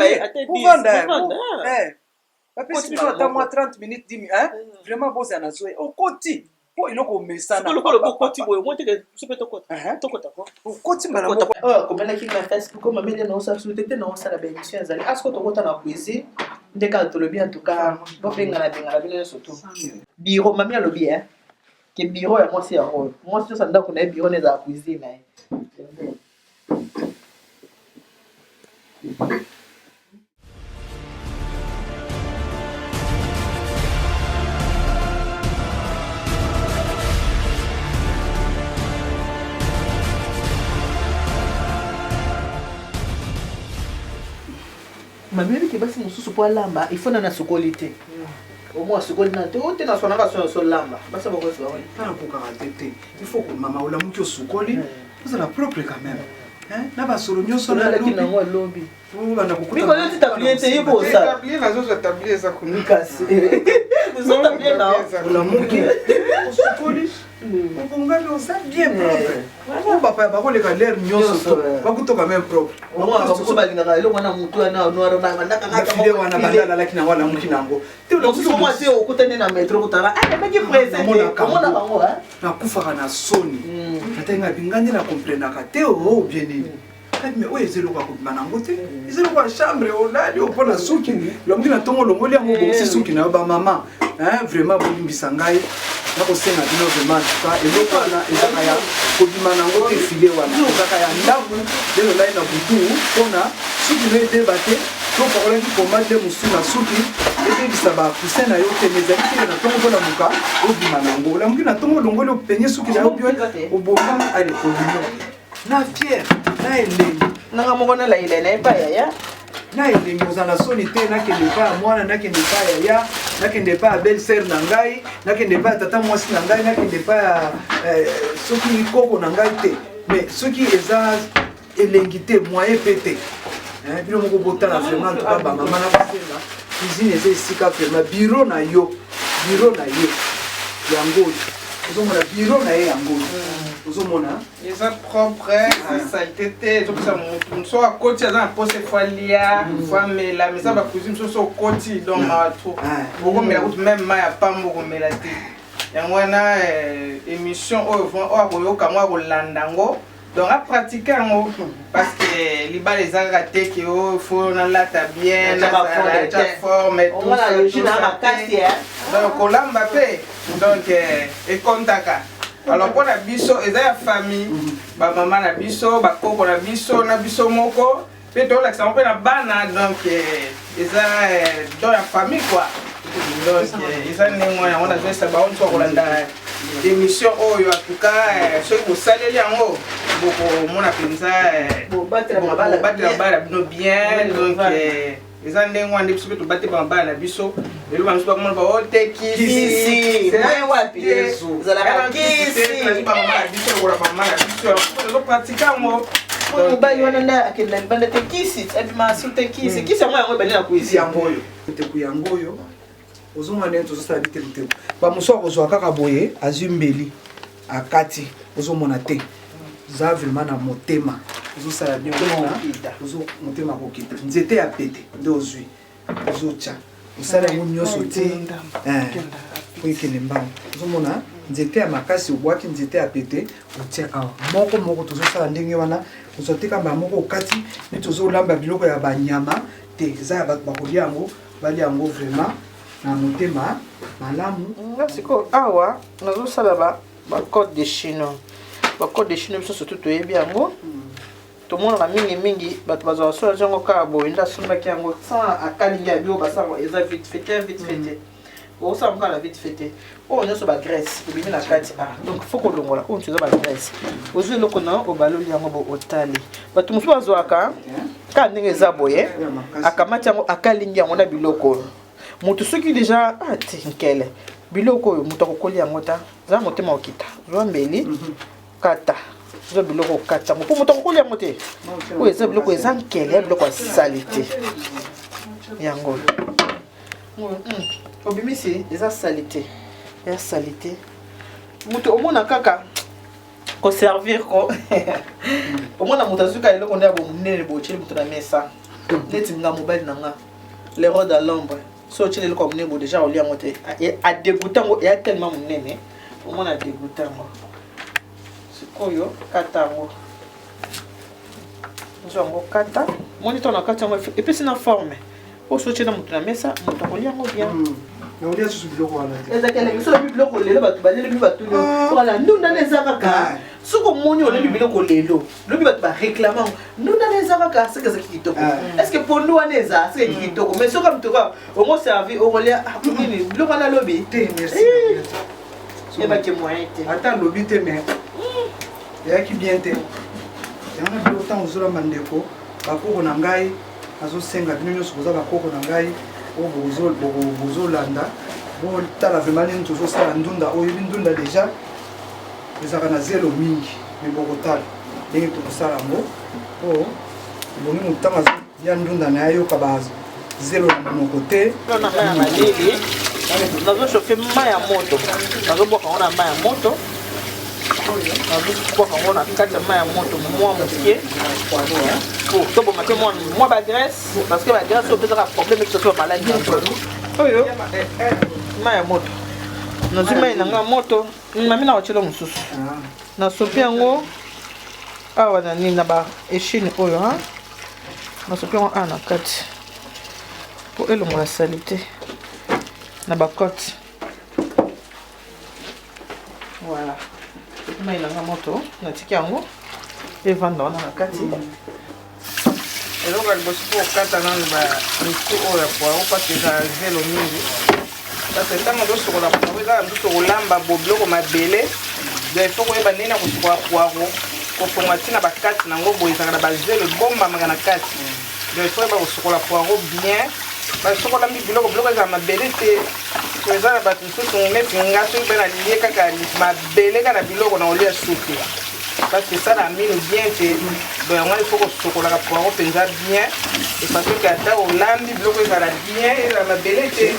bapesi bino ata mwa 30 minutes, 10 minutes, vraiment bozala na zoe. Okoti mpo eloko omesana. Okoti boye, omoi teke biso mpe tokota, tokota ko. Okoti mbala moko. Oyo akomelaki na Facebook, mamele na osala biso te te na osala baémission ezali asko. Tokota na cuisine nde kaka tolobi. En tout cas, bobengana bengana bino nyonso to bureau. Mami alobi e ke bureau ya mwasi yango oyo. Mwasi nyonso ndako na ye, bureau na ezala cuisine na ye. Mami oyebiki basi mosusu, mpo alamba, ifo nana asukoli te. Omoi asukoli nana te, o te naswanaka so solamba basi bakosi bango. Nakokaka te te, il faut mama olamuki, osukoli, ozala propre quand même na basolo nyonso. Nalaki nango alobi. Obanda. Mikolo ti tablier te, ye po osala. Tablier, nazozwa tablier eza kuna. Kasi tablier na Olamuki, osukoli, obongami, oza bien propre. Po bapaya bakoleka lere nyonso to bakutoka même propre. Bamosusu balingaka eloko wana, motu wana noir. Bafile wana banda alalaki nango, alamuki nango te. Mosusu mwasi okutani na metro, okutana ameki presse te, omona bango. Nakufaka na soni. Natangi binga nde nakomprenaka te o bien nini kati, me oyo eza eloko ya kobima nango te, eza eloko ya chambre. Olali opona suki, olamuki na ntongo, olongoli yango, obongisi suki na yo. Bamama, vraiment bolimbisa ngai, nakosenga bino vraiment. Tuka eloko wana ezaka ya kobima nango te. File wana ezaka ya ndako nde lolali na butu mpona suki no edeba te, to opakolaki pommade mosusu na suki, ebebisa bacoussin na yo te. Mais ezali te na ntongo mpona moka obima nango. Olamuki na ntongo, olongoli, openye suki na yo bien, obongami, ale obima na fier na elengi. Nanga moko nalayela na epai yaya. Na elengi, ozala na soni te. Nakende epai ya mwana, nakende epai ya yaya, nakende epai ya belle sœur na ngai, nakende epai ya tata mwasi na ngai, nakende epai ya soki koko na ngai te. Mais soki eza elengi te, moyen mpe te. Bino moko botala vraiment. En tout cas, bamama, na kosenga, cuisine eza esika vraiment bureau na yo, bureau na ye yango oyo ozomona, bureau na ye yango oyo ozomona. Eza propre, eza saleté te, ezopesa motu mosu akoti aza na mposa, efo alia, efo amela. Mais eza bacuisine mosusu, okoti donc mawa trop, okomela kutu même mai ya pamba okomela te. Yango wana émission oyo, oyo akoyoka yango, akolanda yango, donc apratique yango, parce que libala eza kaka te ke oyo fo nalata bien, nazala forme, donc kolamba mpe, donc ekontaka. Alors mpo na biso eza ya famille, bamama na biso, bakoko na biso, na biso moko mpe tolakisa yango mpe na bana. Donc eza don ya famille quoi. Donc eza ndenge wana yango nazoyesa bango nyonso bakolanda émission oyo. En tout cas, soki bosaleli yango, bokomona mpenza bobatela mabala bino bien. Donc eza ndenge wana nde biso mpe tobatela mabala na biso. Lelo bamosusu bakomona baotekisi. Wapi ezalaka kisi? Bamama na biso, lokola mama na biso ezopratique yango. Mobali wana nde akende na libanda te, kisi abima su te, kisi kisi yango yango ebandi na cuisine. Yango oyo, teku yango oyo ozomona ndenge tozosala bitekuteku. Bamosusu akozwa kaka boye, azwi mbeli, akati, ozomona te. Oza vraiment na motema, ozosala bien, omona motema kokita. Nzete ya pete nde ozwi, ozotya, osala yango nyonso te po ekende mbango. Ozomona nzete ya makasi, obwaki nzete ya pete, otia awa moko moko. Tozosala ndenge wana, ozwa te kamba moko okati neti ozolamba biloko ya banyama te. Eza ya bato bakolia yango, balia yango vraiment na motema malamu. Nga sikoyo awa nazosala bacôte de chignon. Bacôte de chignon, biso surtout toyebi yango, tomonaka mingimingi bato bazwaka so azwi yango kaka boye nde asombaki yango sans akalingi ya biloko basango. Eza vite fait te, vite fait te, okosala kaka na vite fait te. Oyo nyonso bagraisse ebimi na kati. Ah, donc faut kolongola oyo nyonso eza bagraisse. Ozwi eloko na yo, obaloli yango bo otali. Bato mosusu bazwaka kaka ndenge eza boye, akamati yango, akalingi yango na biloko oyo. Moto soki deja ati nkele biloko oyo, moto akokoli yango ta za motema okita. Zwa mbeli, kata, zwa biloko, okata yango mpo moto akokoli yango te. Oyo eza biloko eza nkele ya biloko ya sali te. Yango obimisi, eza sali te, ya sali te. Moto omona kaka koservir ko, omona moto azwika eloko nde ya bomonene, botyeli moto na mesa. Neti nga mobali na nga le roi de l'ombre, so otyeli eloko ya monene bo, déjà olia yango te, adégoûte yango, eya tellement monene, omona adégoûte yango. Sikoyo kata yango, ozwa yango, kata moni to na kati yango, epesi na forme po so otie na moto na mesa, moto akolia yango bien. Naolia susu biloko wana te. Ezalaki elengi. So olobi biloko lelo, bato baleli, batuni wala ndunda na eza kaka. Soki omoni olobi biloko lelo, lobi bato baréclame yango, ndunda na eza kaka, soki ezalaki kitoko. Est ce que pondu wana eza soki eki kitoko? Mais soki motoka ongo servi, okolia nini biloko wana lobi? Te, merci. Ebaki moyen te. Ata alobi te, mais eyaki bien te. Yango na biloko, ntango ozolamba, ndeko, bakoko na ngai, azosenga bino nyonso boza bakoko na ngai oyo bozolanda, botala vraiment nini tozosala. Ndunda oyebi, ndunda déjà ezalaka na zelo mingi, mais bokotala ndenge tokosala yango po ebongi. Moto ntango azolia ndunda na ye, ayoka bazelo na monoko te. Na mai ya malili, nazochauffe mai ya moto, nazobwaka yango na mai ya moto, nazobwaka yango na kati ya mai ya moto mwa moke po toboma te mwa bagraisse, parce que bagraisse oyo opesaka problème eti soki bamaladi. Oyo mai ya moto, nazwi mai na nga moto, mami na kotiela mosusu, nasopi yango awa na nini, na ba échine oyo, nasopi yango awa na kati po elongola saleté na bacote. Voilà, mai na nga moto, natiki yango evanda wana na kati. Eloko ya liboso mpo okata nanu bamitu oyo ya poireau, parce ezala zelo mingi, parce que ntango ozosokola poireau, eza na mosusu kolamba bo biloko mabele. Donc il faut koyeba ndenge na kosokola poireau, kofongola ntina bakati nango boye, ezalaka na bazelo ebombamaka na kati. Donc il faut yeba kosokola poireau bien. Soki olambi biloko, biloko ezala mabele te. So eza na bato mosusu neti nga, soki mpe nalie kaka mabele kaka na biloko, na kolia su te, parce que esala mino bien te. Donc yango il faut kosokolaka poireau mpenza bien, de façon que ata olambi biloko ezala bien, ezala mabele te.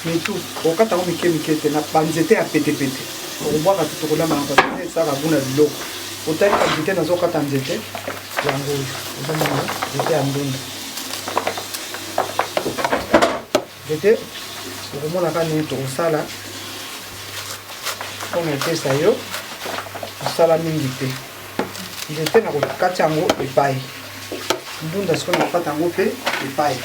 Mitu okata yango mike mike te, na banzete ya petepete okobwaka te. Tokolamba na parce esalaka buna biloko. Otali banzete, nazokata nzete yango oyo, ozomona nzete ya ndunda, nzete okomonaka nini tokosala mpona epesa yo mosala mingi te. Nzete na kokati yango epai, ndunda sikoyo na kokata yango mpe epai.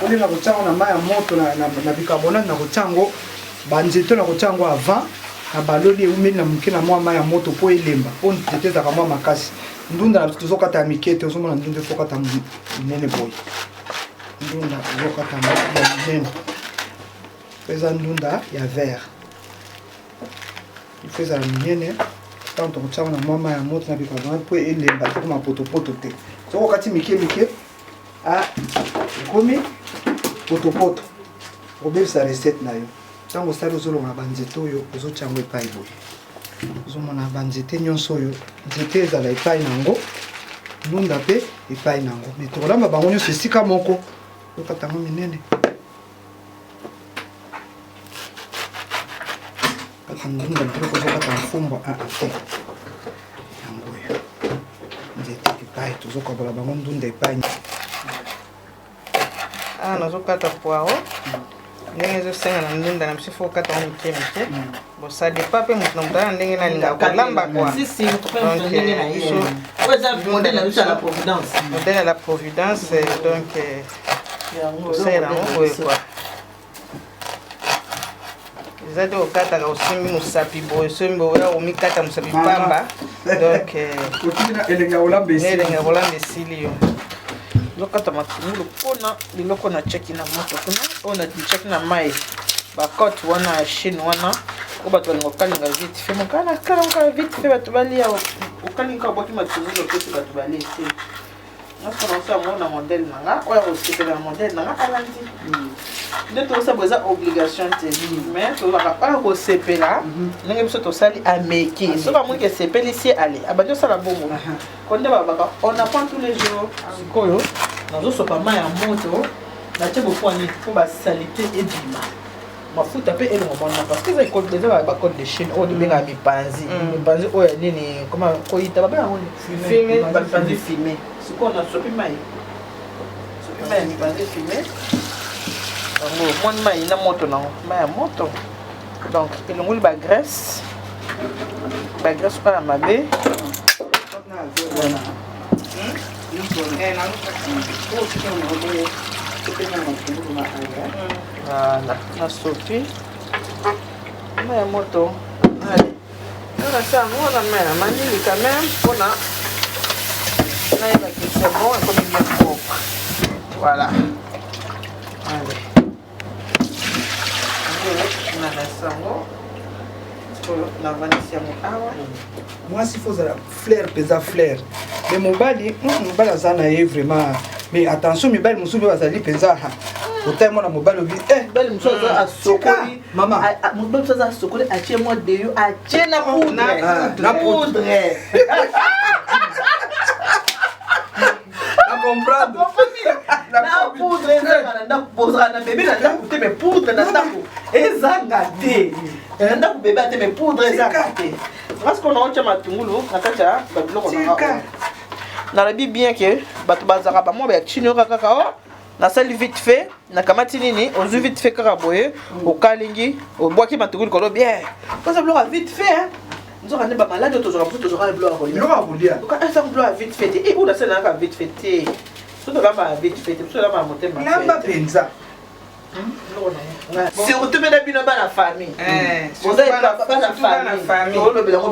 Olie na kotia yango na mai ya moto na bicarbonate, na kotia yango banzete, na kotia yango avant na baloli, eumeli na moke na mwa mai ya moto mpo elemba, mpo nzete ezalaka mwa makasi. Ndunda na biso tozokata ya mike te. Ozomona ndunda efokata monene boye, ndunda ozokata ya monene, eza ndunda ya vert, il faut ezala minene. Ntango tokotia yango na mwa mai ya moto na bicarbonate mpo elemba, ekoma potopoto te. Soki okati mike mike, ekomi potopoto, okobebisa recette na yo. Ntango osali, ozolongola banzete oyo, ozotia yango epai boye. Ozomona banzete nyonso oyo, nzete ezala epai na yango, ndunda mpe epai na yango, mais tokolamba bango nyonso esika moko. Okata yango minene, kata ndunda biloko, ozokata mfumbwa te. Yango oyo nzete epai, tozokabola bango ndunda epai. Awa nazokata poireau ndenge ezosenga na ndunda na biso, faut okata yango mike mike. Bon, ça dépend mpe moto na moto aya ndenge nalingaka kolamba quoi. Modèle na biso ya la providence. Modèle ya la providence, donc tosalela yango boye quoi. Eza te okataka, osimbi mosapi boye, osimbi boye, omikata mosapi pamba. Donc elenge ya kolamba. Elenge ya kolamba esili yo. Ozokata matungulu mpona biloko natiaki na moto kuna, oyo natiaki na mai, bacote wana ya chine wana oyo bato balinga kokalinga vite fait. Mokala kalanka vite fait, bato balia. Okalinga, obwaki matungulu, opesi bato balie te. Nyonso naoso yango na modèle na nga, oyo akosepela na modèle na nga alandi. Nde tozosala bo, eza obligation te, mais tozalaka oyo kosepela ndenge biso tosali, ameki. Soki amoniki esepelisi ye, ale abandi osala bongo. Ko nde balobaka, on apprend tous les jours. Sikoyo nazosopa mai ya moto, natie bopwani mpo basaleté ebima. Mafuta mpe elongo mwana, parce que eza école, eza bacôte de Chine oyo tobengaka mipanzi. Mipanzi oyo ya nini, koma koyita, babenga yango nini? Bamipanzi fumé. Sikoyo nasopi mai, sopi mai ya mipanzi fumé yango. Omoni mai na moto nango, mai ya moto, donc elongoli bagraisse, bagraisse oyo ya mabe. Eh, Voilà, nasopi mai ya moto. Allez, nakasa yango na mai ya malili quand même, mpona nayebaki c'est bon, ekomi bien propre. Voilà, allez, nakasa yango oyo, navandisi yango awa. Mwasi faut ozala flair mpenza, flair. Mais mobali, mobali aza na ye vraiment. Mais attention, mibali mosusu mpe bazali mpenza. Otali mwana mobali, obi eh. Mobali mosusu aza asokoli. Mama. Mobali mosusu aza asokoli, atie mwa déo, atie na poudre. Na poudre. Na comprendre. Na poudre ezanga na ndako. Bozala na bebe na ndako te, mais poudre na ndako ezanga te. Na ndako bebe te, mais poudre ezanga te. Parce qu'on aotya matungulu na kati ya babiloko nanga, nalobi bien ke bato bazalaka bamwa ya chine oyo kaka o nasali vite fait, nakamati nini, ozwi vite fait kaka boye, okalingi, obwaki matungulu likolo, bien. Koza biloko ya vite fait, nzoka nde bamaladi oyo tozwaka, mpo tozwaka biloko ya kolia. Biloko ya kolia. Eza biloko ya vite fait te. E oyo nasalelaka vite fait te. So tolamba vite fait te, biso tolamba ya motema. Lamba mpenza. Surtout mpe na bino bana famille, bana famille, olobela ngo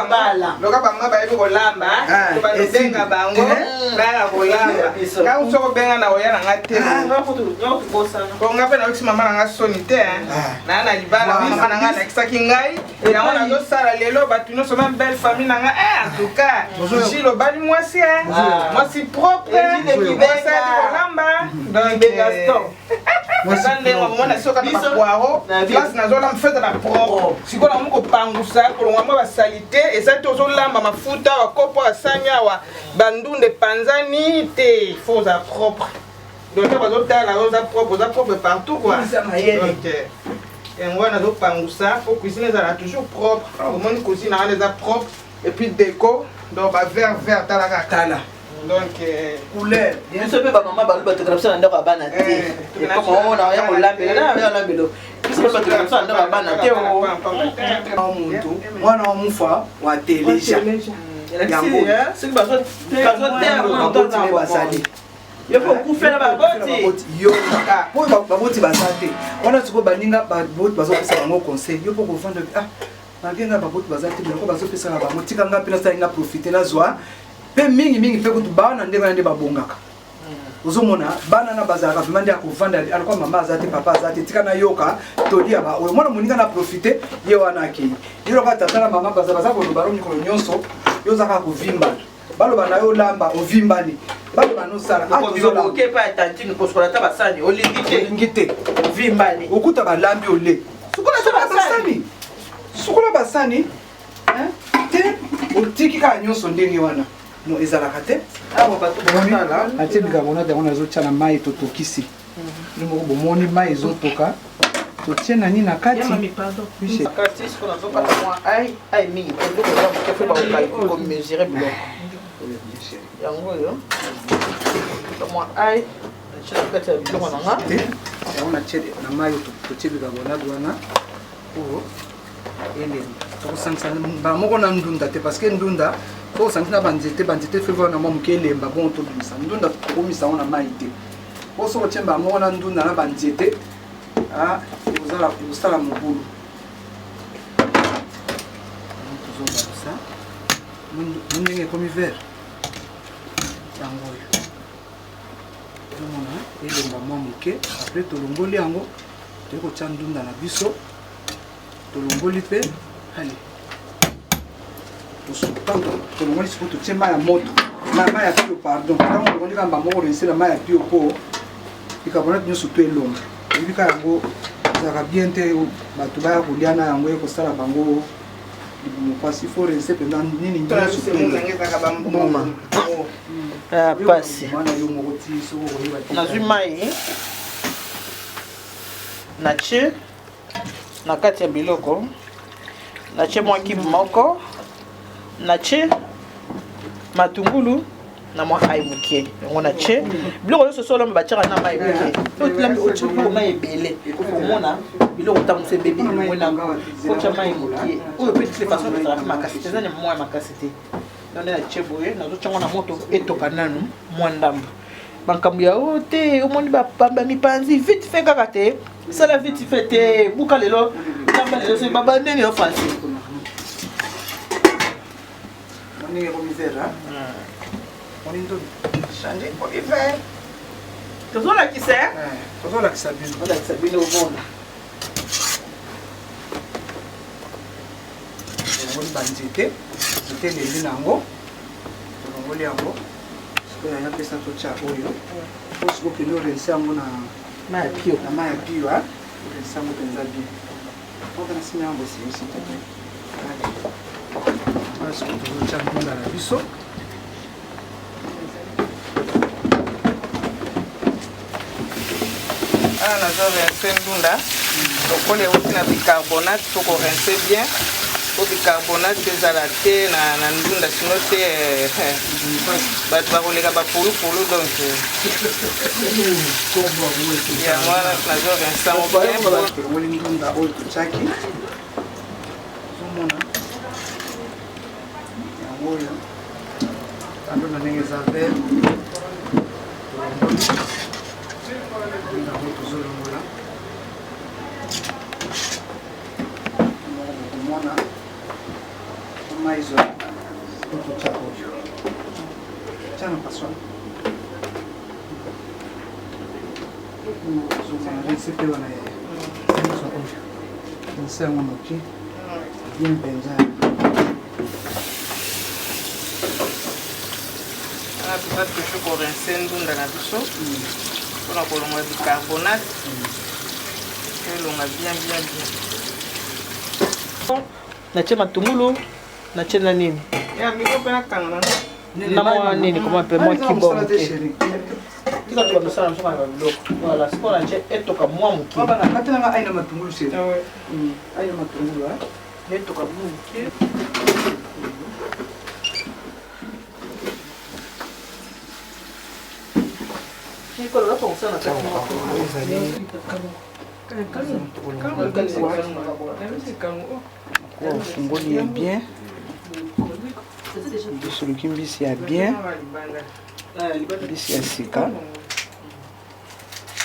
bala. Loka bango bayebi kolamba, tobabenga bango baya kolamba. Kaka soki obenga na oya nanga te, po nga mpe nayokisi mama nanga soni te. Naa na libala, mama nanga alakisaki ngai yango, nazosala lelo. Bato nyonso, même belle famille nanga, en tout cas Gilles obali mwasi, mwasi propre, mwasi ayebi kolamba. Donc eza ndenge omona soki ata bapoireau, place nazolamba fete na propre. Sikoyo nakomi kopangusa, kolongwa mwa basaleté eza te. Ozolamba mafuta, bakopo asani awa, bandunda epanzani te. Faut ozala propre. Donc ntango bazotala, oza propre, oza propre partout quoi. Donc yango wana nazopangusa po cuisine ezala toujours propre. Omoni cuisine wana eza propre, et puis déco, donc bavert vert, tala kaka. Tala. Donc couleur. Biso mpe bamama balobi batokela biso na ndako ya bana te. Ekoma ona ya kolambela na ya kolambela, biso mpe batokela biso na ndako ya bana te. O muntu mwana wa mufa wa teleja. Soki bazoteya, baboti nde bazali. Yo mpe okufela baboti. Yo po baboti baza te wana. Sikoyo baninga baboti bazopesa bango conseil, yo mpo kovanda, ah, malgré nga baboti baza te, biloko bazopesaka bango, tika nga mpe nasali, nga profite, nazwa mpe mingimingi. Mpe kutu bana ndenge wana nde babongaka. Ozomona bana na bazalaka vraiment nde ya kovanda alokwa, mama aza te, papa aza te, tika nayoka toli ya baoyo mwana moninga na profite. Ye wana akei, ye loka tata na mama baza baza koloba ro mikolo nyonso, yo oza kaka kovimbana. Baloba na yo olamba, ovimbani. Baloba nosala. Oke epai ya tantine kosukola ata basani, olingi te. Olingi te. Ovimbani. Okuta balambi, ole. Sukola ata basani. Basani, sukola basani te, otiki kaka nyonso ndenge wana. No, ezalaka te. Awa bato botala. Atie bicarbonate yango, nazotia na mai totokisi. Bino moko bomoni mai ezotoka, totie na nini na kati. Kati siko nazokata mwa ai ai mingi te, biloko eza moke, faut bakomesurer biloko yango. Oyo mwa ai natie na kati ya biloko na nga. Yango natie na mai, totie bicarbonate wana oyo elemba. Tokosangisa mbala moko na ndunda te, parce que ndunda tokosangisa na banzete, banzete fevo wana mwa moke elemba. Bongo tobimisa ndunda, tokomisa yango na mai te, po soki otie mbala moko na ndunda na banzete, ekosala mobulu. Tozobalusa mo ndenge ekomi vert yango oyo, ozomona elemba mwa moke. Après tolongoli yango, toyei kotia ndunda na biso. Tolongoli mpe, ale, tolongoli. Sikoyo totie mai ya moto, mai ya pio, pardon. Ntango tolongoli kamba moko, rincer na mai ya pio mpo bicarbonate nyonso to elonga. Oyebi kaka yango ezalaka bien te, bato baya kolia na yango, ekosala bango libumu mpasi. Faut rincer mpenza nini nyonso. Pasi. Mana yo moko ti soki okoyeba te. Nazwi mai, natie. Na kati ya biloko natie mwa kibe moko, natie matungulu na mwa ai moke, yango natie biloko nyonso. So olamba, batiaka na mai moke. Otilambi, otie biloko mai ebele, omona biloko ntango mosu ebebi, elongwe na otya mai moke. Oyo mpe toute façon ezalaka mpe makasi te, eza na mwa makasi te. Donc nde natie boye, nazotya ngo na moto, etoka nanu mwa ndambo. Makambo ya oyo te, omoni bamipanzi vite fait kaka te, sala vite fait te, buka lelo, lamba lelo, soki babandeni yo facile. Ndenge ekomi vert, moni ndomi change, ekomi vert. Tozolakisa. Tozolakisa bino. Tozolakisa bino, omona. Tolongoli banzete, nzete elembi na yango, tolongoli yango. Sikoyo yaya pesa totya oyo po sikoyo okende orincer yango na mai ya pio. Na mai ya pio, orincer yango mpenza bien. Oka na nsima yango s'il te plaît. Wana sikoyo tozotya ndunda na biso. Awa nazo rincer ndunda lokola euti na bicarbonate. Faut korincer bien po bicarbonate ezala te na ndunda, sino te bato bakoleka bapulupulu. Donc yango wana nazo rincer yango bien. Tolongoli ndunda oyo totiaki, ozomona yango oyo tandona ndenge eza vert. Tolongoli ndunda yango, tozolongola moko, bokomona mai ezwa. Totya oyo, tya na passoire, ozomona rince mpe wana yaya, zwa oyo, rince yango noki bien mpenza. Wana toza toujours korincer ndunda na biso mpona kolongola bicarbonate, elonga bien bien bien. Natie matungulu, natie na nini? Ya miko mpe nakanga na na mwa nini, koma mpe mwa kibo moke. Tika toka misala mosuka na babiloko. Voilà, sikoyo natie etoka mwa moke. Katelanga ai na matungulu, chéri, ai na matungulu. Etoka mwa moke. Mikolo nakongisa na kati. Ezali ofungoli ye bien, tosoluki mbisi ya bien, mbisi ya sika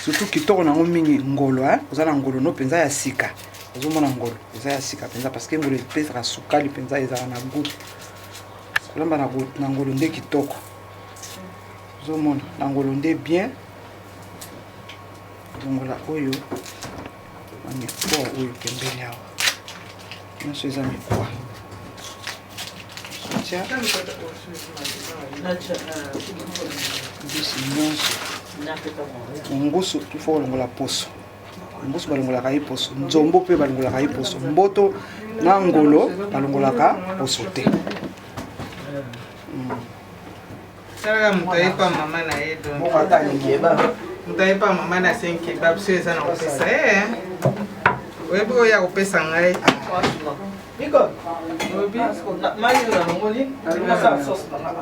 surtout. Kitoko nango mingi ngolo, oza na ngolo no mpenza ya sika. Ozomona ngolo eza ya sika mpenza, parce que ngolo epesaka sukali mpenza, ezalaka na goût. Kolamba na ngolo nde kitoko. Ozomona na ngolo nde bien. Longola oyo bamikwa oyo pembeni awa, nyonso eza mikwa. Tia mbisi nyonso. Ngusu il faut kolongola poso. Ngusu balongolaka ye poso, nzombo mpe balongolaka ye poso, mboto na ngolo balongolaka poso te. Talaka moto ayepa mama na ye, donc moto ayepa mama na asengi kebab, so eza na kopesa ye, oyebi oyo ya kopesa ngai. Miko, oyebi. Mai oyo nalongoli, nasala sauce na nga.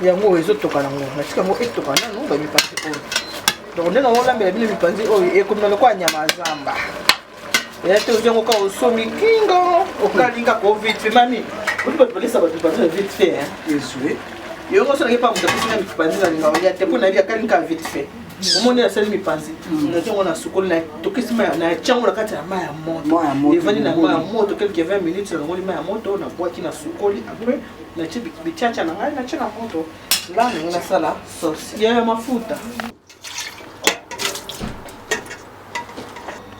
Yango oyo ezotoka nango, natika yango etoka nanu bamipanzi oyo. Donc nde nango olambela bino mipanzi oyo ekomi na lokola nyama ya zamba. Eya te, ozwi yango kaka, osomi kingo, okalinga ko vite fait. Mami, oti bato balesa bato mipanzi na vite fait. Ezwe. Yongo so nange pa moto apesi nga mipanzi, nalinga olia te mpo nayebi akalinga vite fait. Omoni, asali mipanzi, nazwi yango na sukoli, na tokisi mai na tiango na kati ya mai ya moto, evandi na mai ya moto quelque 20 minutes. Nalongoli mai ya moto, nabwaki na sukoli, après natie bitiatia na ngai, natie na moto la ndenge nasala sauce ya mafuta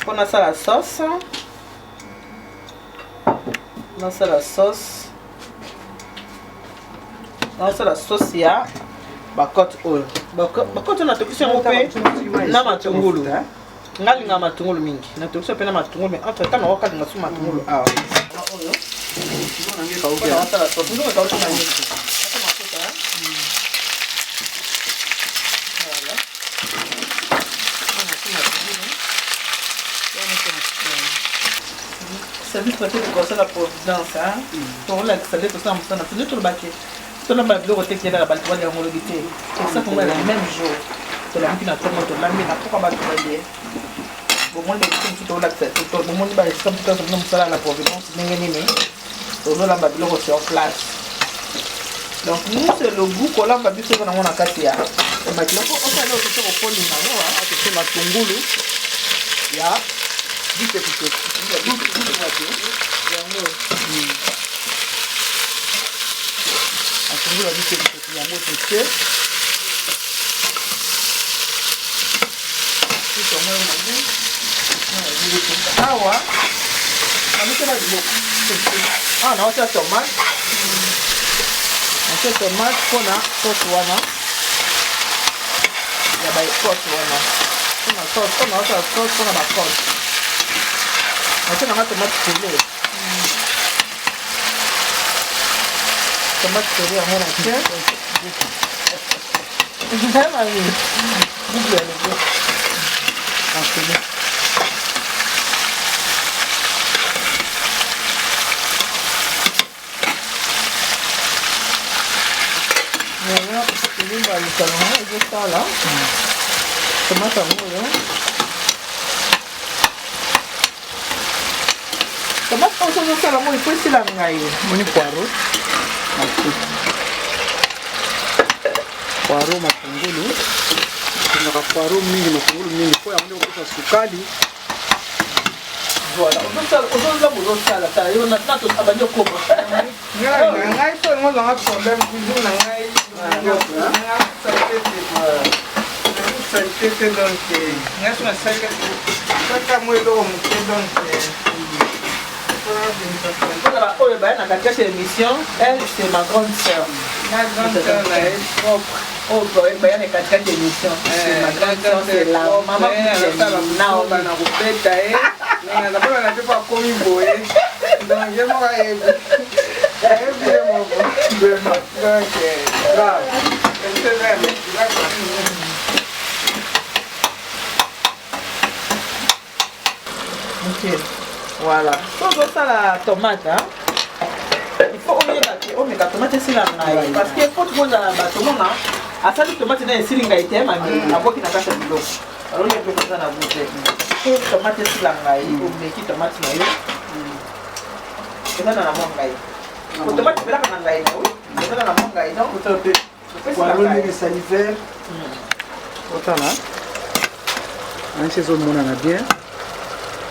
mpo nasala sauce. Nasala sauce, nasala sauce ya bacote oyo. Bacote oyo natokisi yango mpe na matungulu. Nga lingaka matungulu mingi, natokisi mpe na matungulu, mais entre temps nakokalinga so matungulu awa oyo. Nasala sauce nzongo ekauti na mingi mafuta. Voilà. Service pratique kosala providence, tolakisa nde tosala mosala na nde tolobaki tolamba biloko te, kelaka bato balia yango lobi te. Tosala kongo na même jour, tolamuki na ntongo, tolambi na mpoka, bato balie. Bomoni baesika mosusu tolakisa, bomoni baesika mosusu tozomona mosala na providence ndenge nini tozolamba biloko sur place. Donc nous, c'est le goût. Kolamba biso eza nango na kati ya makila po osala otote kokolinga yango. Atotie matungulu ya bitekuteku. Yango. Matungulu ya bitekuteku yango totie. Awa namitela biloko awa, naotia tomate, natie tomate mpona sauce wana ya baécosse wana, mpona sauce, mpona osala sauce mpona bacote. Natie nanga tomate pelée, tomate pelée yango natie. Mami, buku ya logo. Enchaîné. Yango elimba lisano yango ezosala tomate yango oyo. Tomate oyo ozosala yango, ifo esila ngai. Moni poireau, poireau, matungulu. Tongaka poireau mingi, matungulu mingi, mpo yango nde kopesa sukali. Voilà, ozolamba, ozosala, tala yo abandi okoma. Ngai so olingo ozanga problème, cuisine na ngai saleté te, saleté te. Donc ngai so nasali kaka mwa eloko moke, donc mpona oyo baya na katikati ya émission, elle, c'est ma grande sœur. Na grande sœur na ye propre. Oyo baya na katikati ya émission, c'est ma grande sœur, c'est la maman. Naomi na kobeta ye, ndenge aza mpona na te mpo akomi boye. Donc ye moko ayebi, ayebi ye moko. Donc grave. C'est vrai. Ok, voilà. So ozosala tomate, il faut oyeba ke omeka tomate esila ngai, parce que faut kozala bato mona asali tomate na esili ngai te, mami abwaki na kati ya biloko, aloni biloko eza na goût te. Faut tomate esila ngai, omeki tomate na yo, eza na mwa ngai. Po tomate epelaka na ngai na wi, eza na mwa ngai, donc otala mpe poireau ndenge esali vert. Otala nansi, ezomonana bien,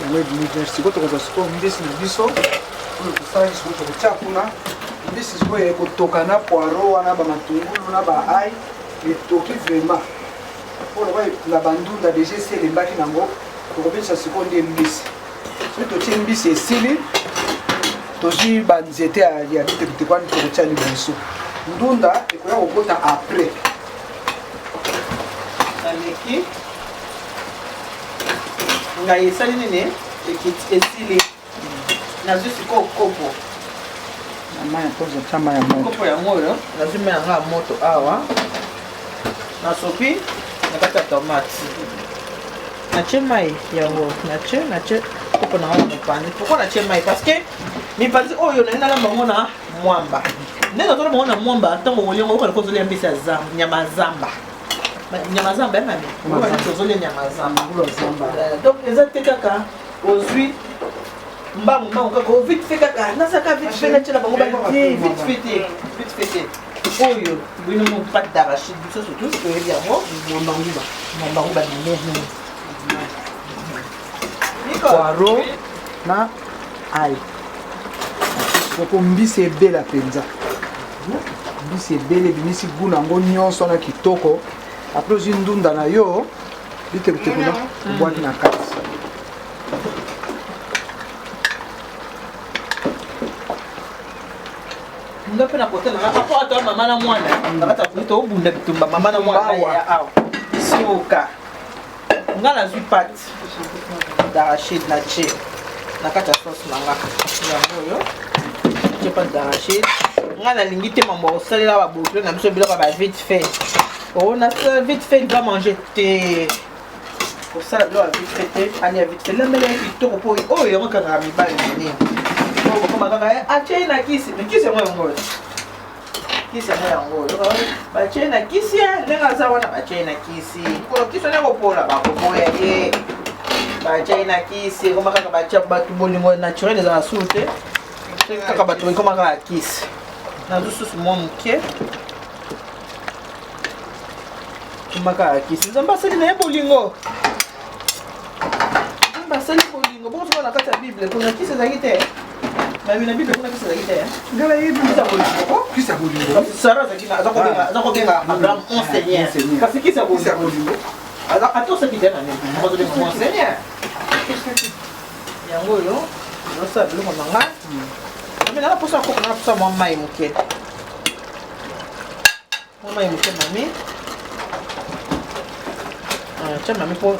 yango ebimi vert. Sikoyo tokozwa sikoyo mbisi na biso oyo tosalaki. Sikoyo tokotia kuna mbisi, sikoyo ekotoka na poireau wana, bamatungulu na baail, etoki vraiment. Mpo lokola na bandunda déjà esi elembaki nango, tokobebisa sikoyo nde mbisi. Soki totie mbisi, esili, tozwi banzete ya bitekuteku wana, tokotia liboso ndunda, ekoya kokota après. Naleki ngai esali nini, esili, nazwi sikoyo kopo. Mai ya toza, tia mai ya moto. Kopo yango oyo, nazwi mai yanga ya moto awa, nasopi na kati ya tomate, natie mai yango, natie kopo na nga na mopanzi. Pourquoi natie mai? Parce que mipanzi oyo naye nalamba yango na mwamba. Nde nazolamba yango na mwamba, ntango okolia, okoka kozolia mbisi ya zamba, nyama ya zamba, nyama zamba ya mami, tozolia nyama ya zamba. Donc eza te kaka ozwi mbangu mbangu kaka vite fait, kaka nazaka vite fait, natiela bango bate vite fait te, vite fait te. Oyo bino mo pâte d'arachide, biso surtout toyebi yango. Mwamba nguba. Mwamba nguba na nene. Poireau na ail soko mbisi ebela mpenza, mbisi ebele ebimisi goût nango nyonso wana kitoko. Après ozwi ndunda na yo, bitekuteku na obwaki na kati. Nga mpe na kote nanga apo ata mama na mwana na kati ya kuli, tobunda bitumba mama na mwana ya awa. Soka nga nazwi pâte d'arachide, na tie na kati ya sauce na nga yango oyo. Natie pâte d'arachide. Nga nalingi te mambo ya kosalela babokilo na biso biloko ya ba vite fait. Ona vite fait, il doit manger te. Kosala biloko ya vite fait te, alia vite fait, lambela ye kitoko, mpo oyo yango ekangaka mibali nini. Balobaka ye atie na kisi, mais kisi yango yango oyo. Kisi yango yango oyo. Batie na kisi ye ndenge aza wana, batie na kisi. Mokolo kisi wana ekopola, bakoboya ye. Batie na kisi, ekoma kaka batia bato bolingo naturel ezala suru te. Kaka bato ekoma kaka kisi. Nazwi susu mwa moke. Ekoma kaka kisi. Nzambe asali na ye bolingo. Nzambe asali bolingo. Bongo soki na kati ya Bible kuna kisi ezalaki te. Babi na Bible kuna kisi ezalaki te. Ngai nayebi. Kisi ya bolingo. Kisi ya bolingo. Kasi Sarah azalaki na aza kobenga aza kobenga Abraham mon Seigneur. Kasi kisi ya Kisi ya bolingo. bolingo. Aza atosaki te na nini? Azobenga mon Seigneur. Yango oyo nazosala biloko na ngai. Mami nanga mposa koka nanga mposa mwa mai moke. Mwa mai moke mami. Ah, tia mami mpo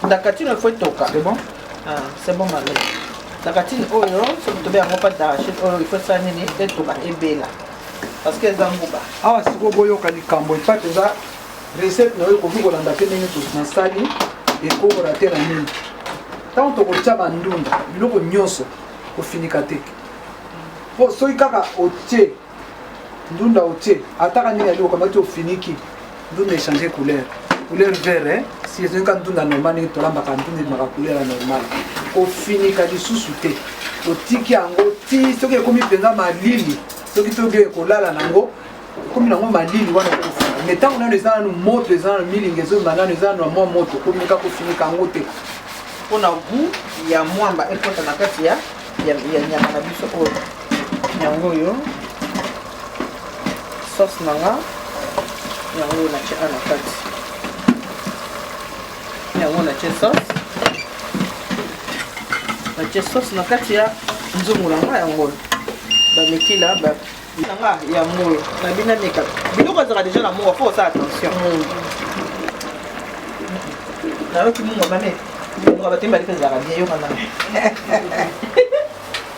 ndakatino il faut etoka. C'est bon? Ah, c'est bon mami. Ndakatino oyo soki tobe yango pâte d'arachide oyo il faut esala nini etoka ebela. Parce que eza nguba. Awa sikoyo boyoka likambo epa mpenza recette na yo ekoki kolanda mpe ndenge nasali ekokola te na nini. Ntango tokotia bandunda biloko nyonso kofinika te. Po soki kaka otie ndunda otie ataka ndenge ya biloko kamati ofiniki ndunda echange couleur. Couleur vert, hein? Si ezongi kaka ndunda normal ndenge tolambaka ndunda ebimaka couleur ya normal. Kofinika lisusu te. Otiki yango ti soki ekomi mpenza malili, soki tobi ekolala nango ekomi nango malili wana okofinga. Mais ntango nano eza nanu moto, eza nanu milinga ezobima nano eza nanu na mwa moto, komeka kofinika yango te. Mpona goût ya mwamba ekota na kati ya nyama na biso oyo. Yango oyo sauce na nga yango oyo natie na kati. Yango natie sauce. Natie sauce na kati ya nzungu na nga yango oyo. Bamekila ba na nga yango oyo. Na bina meka. Biloko ezalaka déjà na mungwa, faut osala attention. Nayoki mungwa mame. Biloko bato mibale mpe ezalaka bien, yoka nanu.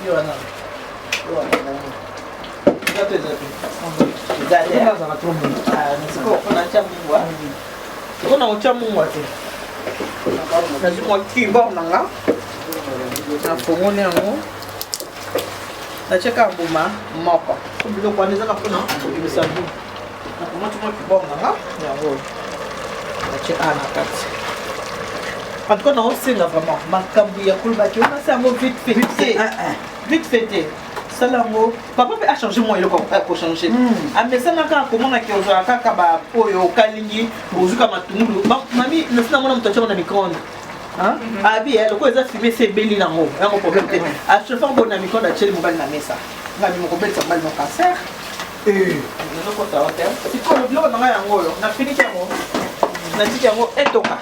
Yoka nanu. Yoka nanu. Eza te, eza te. Eza te. Ezalaka trop mungwa. Ah, mais sikoyo mpona atia mungwa. Sikoyo na kotia mungwa te. Nazwi mwa keyboard na nga. Nafongoli yango. Natie kaka mbuma moko. Po biloko wana ezaka mpona kobimisa goût. Nakomati mwa keyboard na nga yango. Natie awa na kati. En tout cas, naosenga vraiment makambo ya koloba ke onasi yango vite fait te. Vite fait te. Sala yango papa mpe achange mwa eloko ya kochange. Amesana kaka komona ke ozwaka kaka ba oyo okalingi ozuka matungulu. Mami nasi namona moto atiango na micro-ondes. Abi lokola eza fume se ebeli nango yango problème te. Achauffe ngo na micro-ondes atieli mobali na mesa. Ngabi mokobetisa mobali no cancer. Nazokota yo te. Sikoyo biloko na ngai yango oyo nafiniki yango natiki yango etoka.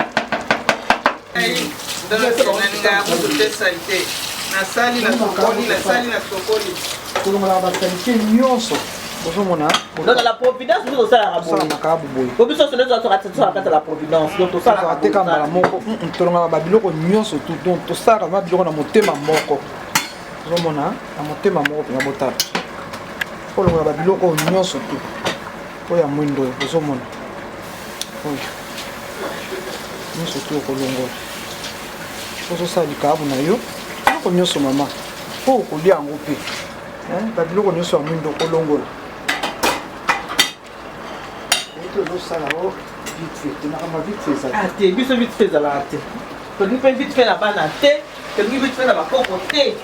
Nasali na sokoli, nasali na sokoli. Kolongolaka basalite nyonso ozomona. Donc la providence biso tosalaka boye. Tosalaka boye. Po biso nyonso tosalaka kati ya la providence. Donc tosalaka te kaka mbala moko. Tolongaka babiloko nyonso tout. Donc tosalaka ma biloko na motema moko. Ozomona na motema moko mpenza botala. Kolongola babiloko oyo nyonso tout. Oyo ya mwindo oyo ozomona. Oyo. Nyonso tout okolongola. Ozosala likayabu na yo. Biloko nyonso mama. Po okolia yango mpe. Babiloko nyonso ya mwindo okolongola. Ete ozosala o vite fait. Te makambo ya vite fait ezali. Ah te, biso vite fait ezalaka te. Tolingi mpe vite fait na bana te, tolingi vite fait na bakoko te.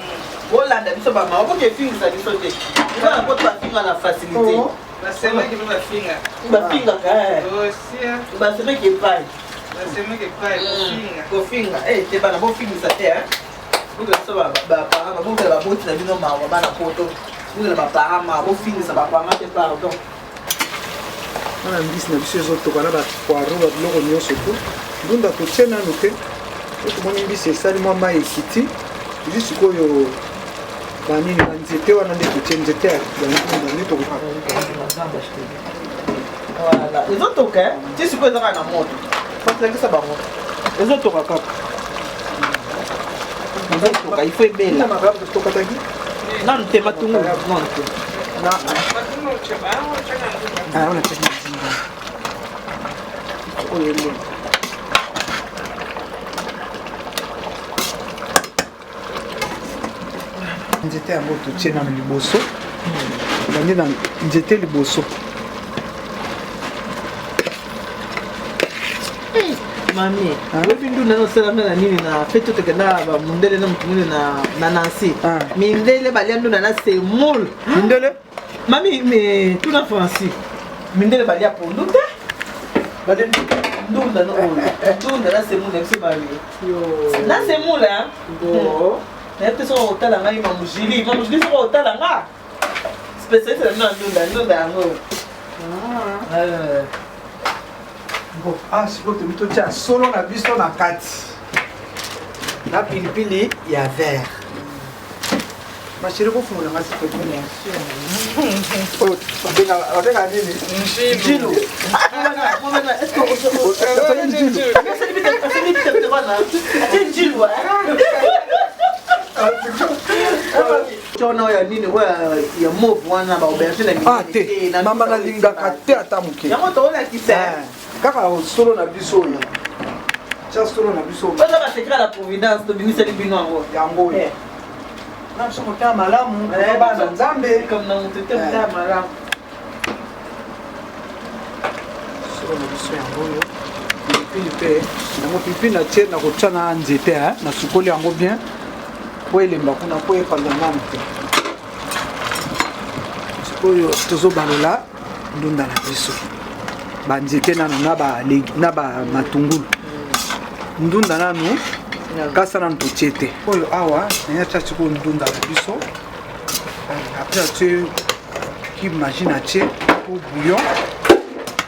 Bolanda biso ba mama, boke efingisa biso te. Bana poto bafinga na facilité. Basemeki mpe bafinga. Bafingaka, eh. Osia. Basemeki epai. Basemeki epai, kofinga. Kofinga. Eh, te bana bofingisa te, hein. Bokela biso ba parents, bokela baboti na bino mawa bana poto. Bokela ba parents mawa, bofingisa ba parents te, pardon. Wana mbisi na biso ezotoka na ba poireau, ba biloko nyonso tu. Ndunda totie nanu te. Po tomoni mbisi esali mwa mai ekiti. Tozwi sikoyo banini ba nzete wana nde totie nzete ya ndunda nde tokoka. Voilà, ezotoka, hein? Ti sikoyo ezaka na moto. Fatilakisa bango. Ezotoka kaka. Ezotoka, il faut ebela. Tokataki? Nanu te matungulu, nanu te. Na Ah, on a tiaki ndunda. Oyo eleki. Nzete yango totie nano liboso, bandi na nzete liboso. Mami, oyebi ndunda nosalanga na nini na feti tokenda bamundele na motu nini na Nancy? Mindele balia ndunda na semoule. Mindele? Mami, me tuna Francis, mindele balia pondu te, balia ndunda no oyo ndunda na semoule na biso mami na semoule. Nayebi te soki otala ngai, Mamujili, Mamujili, soki otala nga, spécialiste na bino ya ndunda, ndunda yango. Bon, ah, sikoyo tobi totia solo na biso na kati na pilipili ya vert. Ma chérie, kofungola nga s'il te plaît. Oyo babengaka nini? Njilu. Njilu. Njilu. Wana ya nini? Oyo ya mauve wana, baaubergine? Ah te, mama, nalingaka te ata moke. Yango toolakisa. Kaka solo na biso oyo, tia solo na biso. Oza basecret ya la providence, tobimiseli bino yango. Yango oyo na biso motema malamu, bana Nzambe. Comme na moto te, motema malamu. Solo na biso yango oyo, pilipili mpe yango, pilipili na tie na kotia na nzete, nasukoli yango bien po elemba kuna, po epanza nanu te. Sikoyo tozobalola ndunda na biso, banzete nanu na bamatungulu, ndunda nanu, kasa nanu totie te. Oyo awa naya tia sikoyo ndunda na biso. Après atie cube Maggi na tie po bouillon,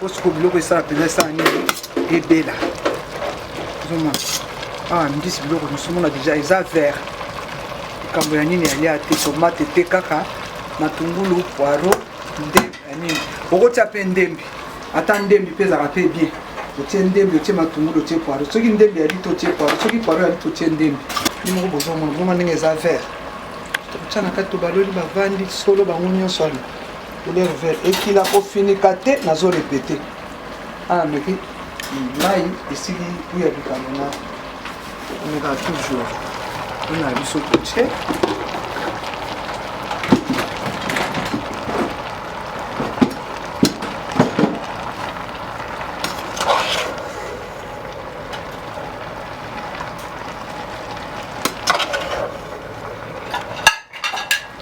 po sikoyo biloko esala mpenza, esala nini, ebela. Ozomona awa mbisi, biloko mosusu mona déjà eza vert. Likambo ya nini, alia te tomate te, kaka matungulu, poireau nde ya nini. Okotia mpe ndembi, ata ndembi mpe ezalaka mpe bien. Otie ndembi, otie matungulu, otie poireau. Soki ndembi yali te, otie poireau. Soki poireau yali te, otie ndembi. Bino moko bozomona bongo ndenge eza vert. Tokotia na kati, tobaloli, bavandi solo bango nyonso wana, couleur vert ekila, kofinika te. Nazorépéter ana, meki mai esili kuya bicarbonate, omekaka toujours mpona na biso totie.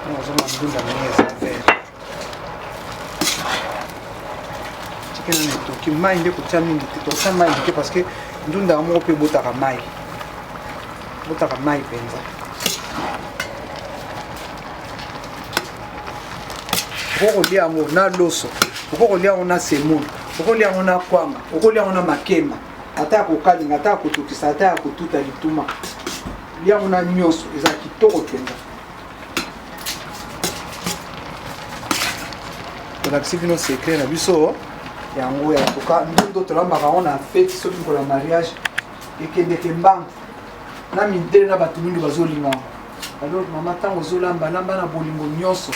Nazomona ndunda ndenge eza vert. Tikena na etoki mai nde kotia mingi te, tokotia mai moke parce que ndunda yango moko mpe ebotaka mai, ebotaka mai mpenza. Okokolia yango na loso, okokolia yango na semoule, okolia yango na kwanga, okolia yango na makemba, ata ya kokalinga, ata ya kotokisa, ata ya kotuta lituma, lia yango na nyonso, eza kitoko mpenza. Tolakisi bino secret na biso yango ya toka ndundo. Tolambaka yango na feti, soki mokolo ya mariage, ekendeke mbangu na mindele na bato mingi bazolinga yango. Alors mama, ntango ozolamba, lamba na bolingo nyonso,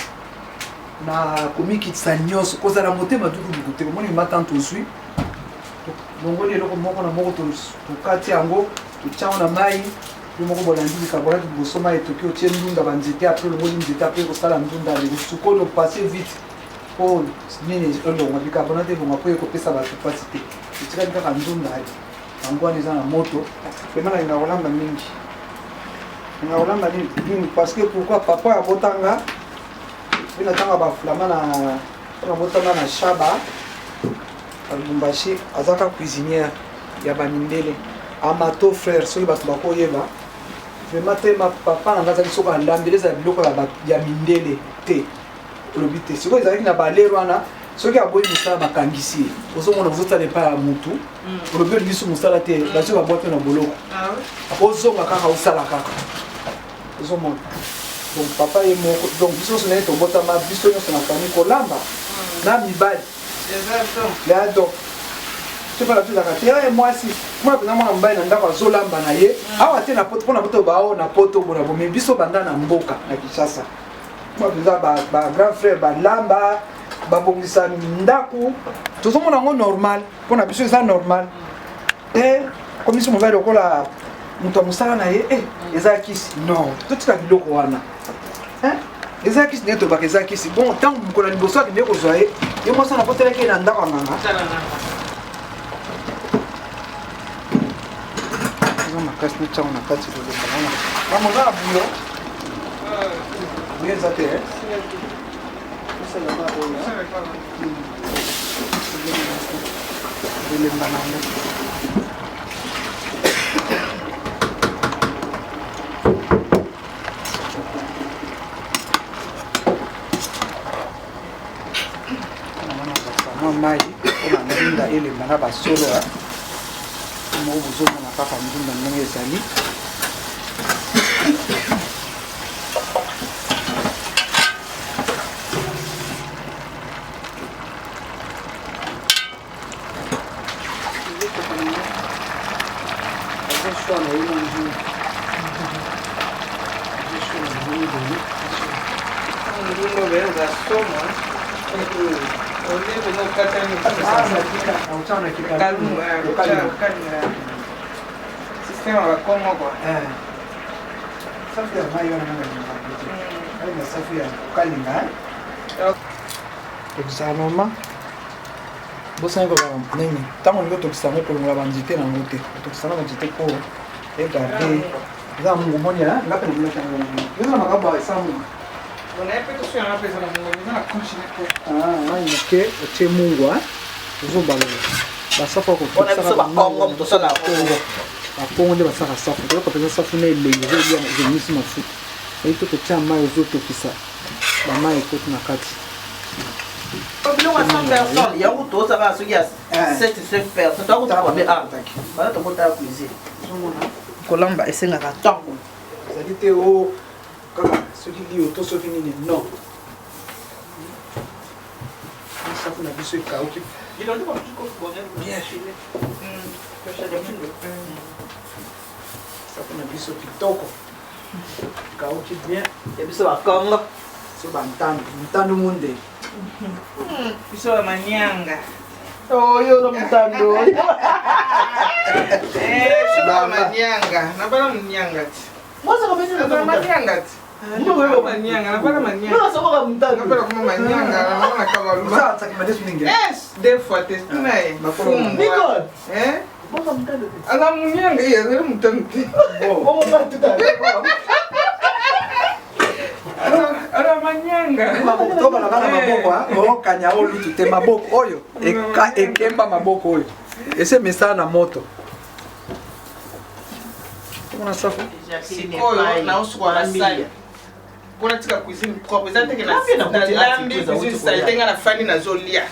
na komikitisa nyonso, kozala motema dukuduku te. Omoni mama, tanto ozwi longoli eloko moko na moko, tokati yango, totia yango na mai. Yo moko bolandi bicarbonate liboso, mai etoki, otie ndunda, banzete, après olongoli nzete, après kosala ndunda, sukoli, opasse vite mpo nini elongwa, bicarbonate elongwa, mpo ekopesa bato mpasi te. Etikali kaka ndunda yango wana eza na moto. Vraiment nalinga kolamba mingi, nalinga kolamba mingi parce que pourquoi? Papa oyo abotanga mpe na ntango ya baflama na nabotanga na Shaba na Lubumbashi, azaka cuisinière ya bamindele, Amato frère, soki bato bakoyeba vraiment te. Papa na nga azali, soki alambeli, ezala biloko ya mindele te, olobi te. Sikoyo ezalaki na balere wana, soki aboyi mosala, bakangisi ye. Ozomona, ozosala epai ya motu, olobi olingi so mosala te, bazwi babwate na boloko, ozonga kaka, osala kaka. Ozomona, donc papa ye moko, donc biso nyonso naye tobotama, biso nyonso na famille, kolamba na mibali ya. Donc soki mpona biso ezalaka te oye mwasi, mwana mpenza, mwana mobali na ndako azolamba na ye awa te na poto, mpona poto bao na poto bona bomi biso banda na mboka na Kinshasa. Mwa mpenza ba grand frère balamba, babongisa ndako, tozomona yango normal, mpona biso eza normal te. Komisi mobali lokola moto ya mosala na ye, eza kisi non, totika biloko wana. Eza kisi ndenge tobaka, eza kisi. Bon, ntango mokolo ya liboso akende kozwa ye, ye mwasi wana akotelaki ye na ndako ya nganga. Eza makasi notyango na kati kolemba wana. Mama oza na buyo? Buyo eza te, osalaka oyo elemba na yango. Mwa mai mpona ndunda elemba na basolo moko, bozomona kaka ndunda ndenge ezali. Système ya bakongo kua. Safu ya mai wana nanga na safu ya kokalinga tokisaka normal. Bosani kozala nini ntango olingi otokisa yango, kolongola banzete na yango te, otokisa na banzete po egarde. Eza mungu moni nga mpe namonaki yango eza na makambo esa mungu mai moke, otie mungwa, ozobalola basafu ya kotokisaka. Bakongo nde basaka safu, toyoka mpenza safu na elengi, ezolia ezongisi mafuta. Eyi to totia mai, ozotokisa, bamai ekoti na kati. Biloko ya 100 personnes yango tozalaka soki ya 7 5 personnes, tokotokobe a bana tokotala cuisine. Kolamba esengaka ntango. Ezali te o kaka soki lio to soki nini, non. Safu na biso ekauki bien, safu na biso kitoko ekauki bien. Ya biso bakongo. So bantandu ntandu munde. Biso ba manyanga. Oyo na mutando. Biso ba manyanga, nabala munyanga ti. Azala manyanga ti, manyanga nabala manyanga, nabala kuma manyanga namona kabaluba. Yes, deux fois te tuna ye fumbwa. Aza munyanga, ye azali mutandu te. Ala manyanga. Tobalaka na maboko okanya olutu te, maboko oyo ekemba, maboko oyo ese mesala na moto omona safu. Sikoyo naosukola na sali mpona tika cuisine propre. Eza teke nalambi, cuisine sale te. Nga nafandi, nazolia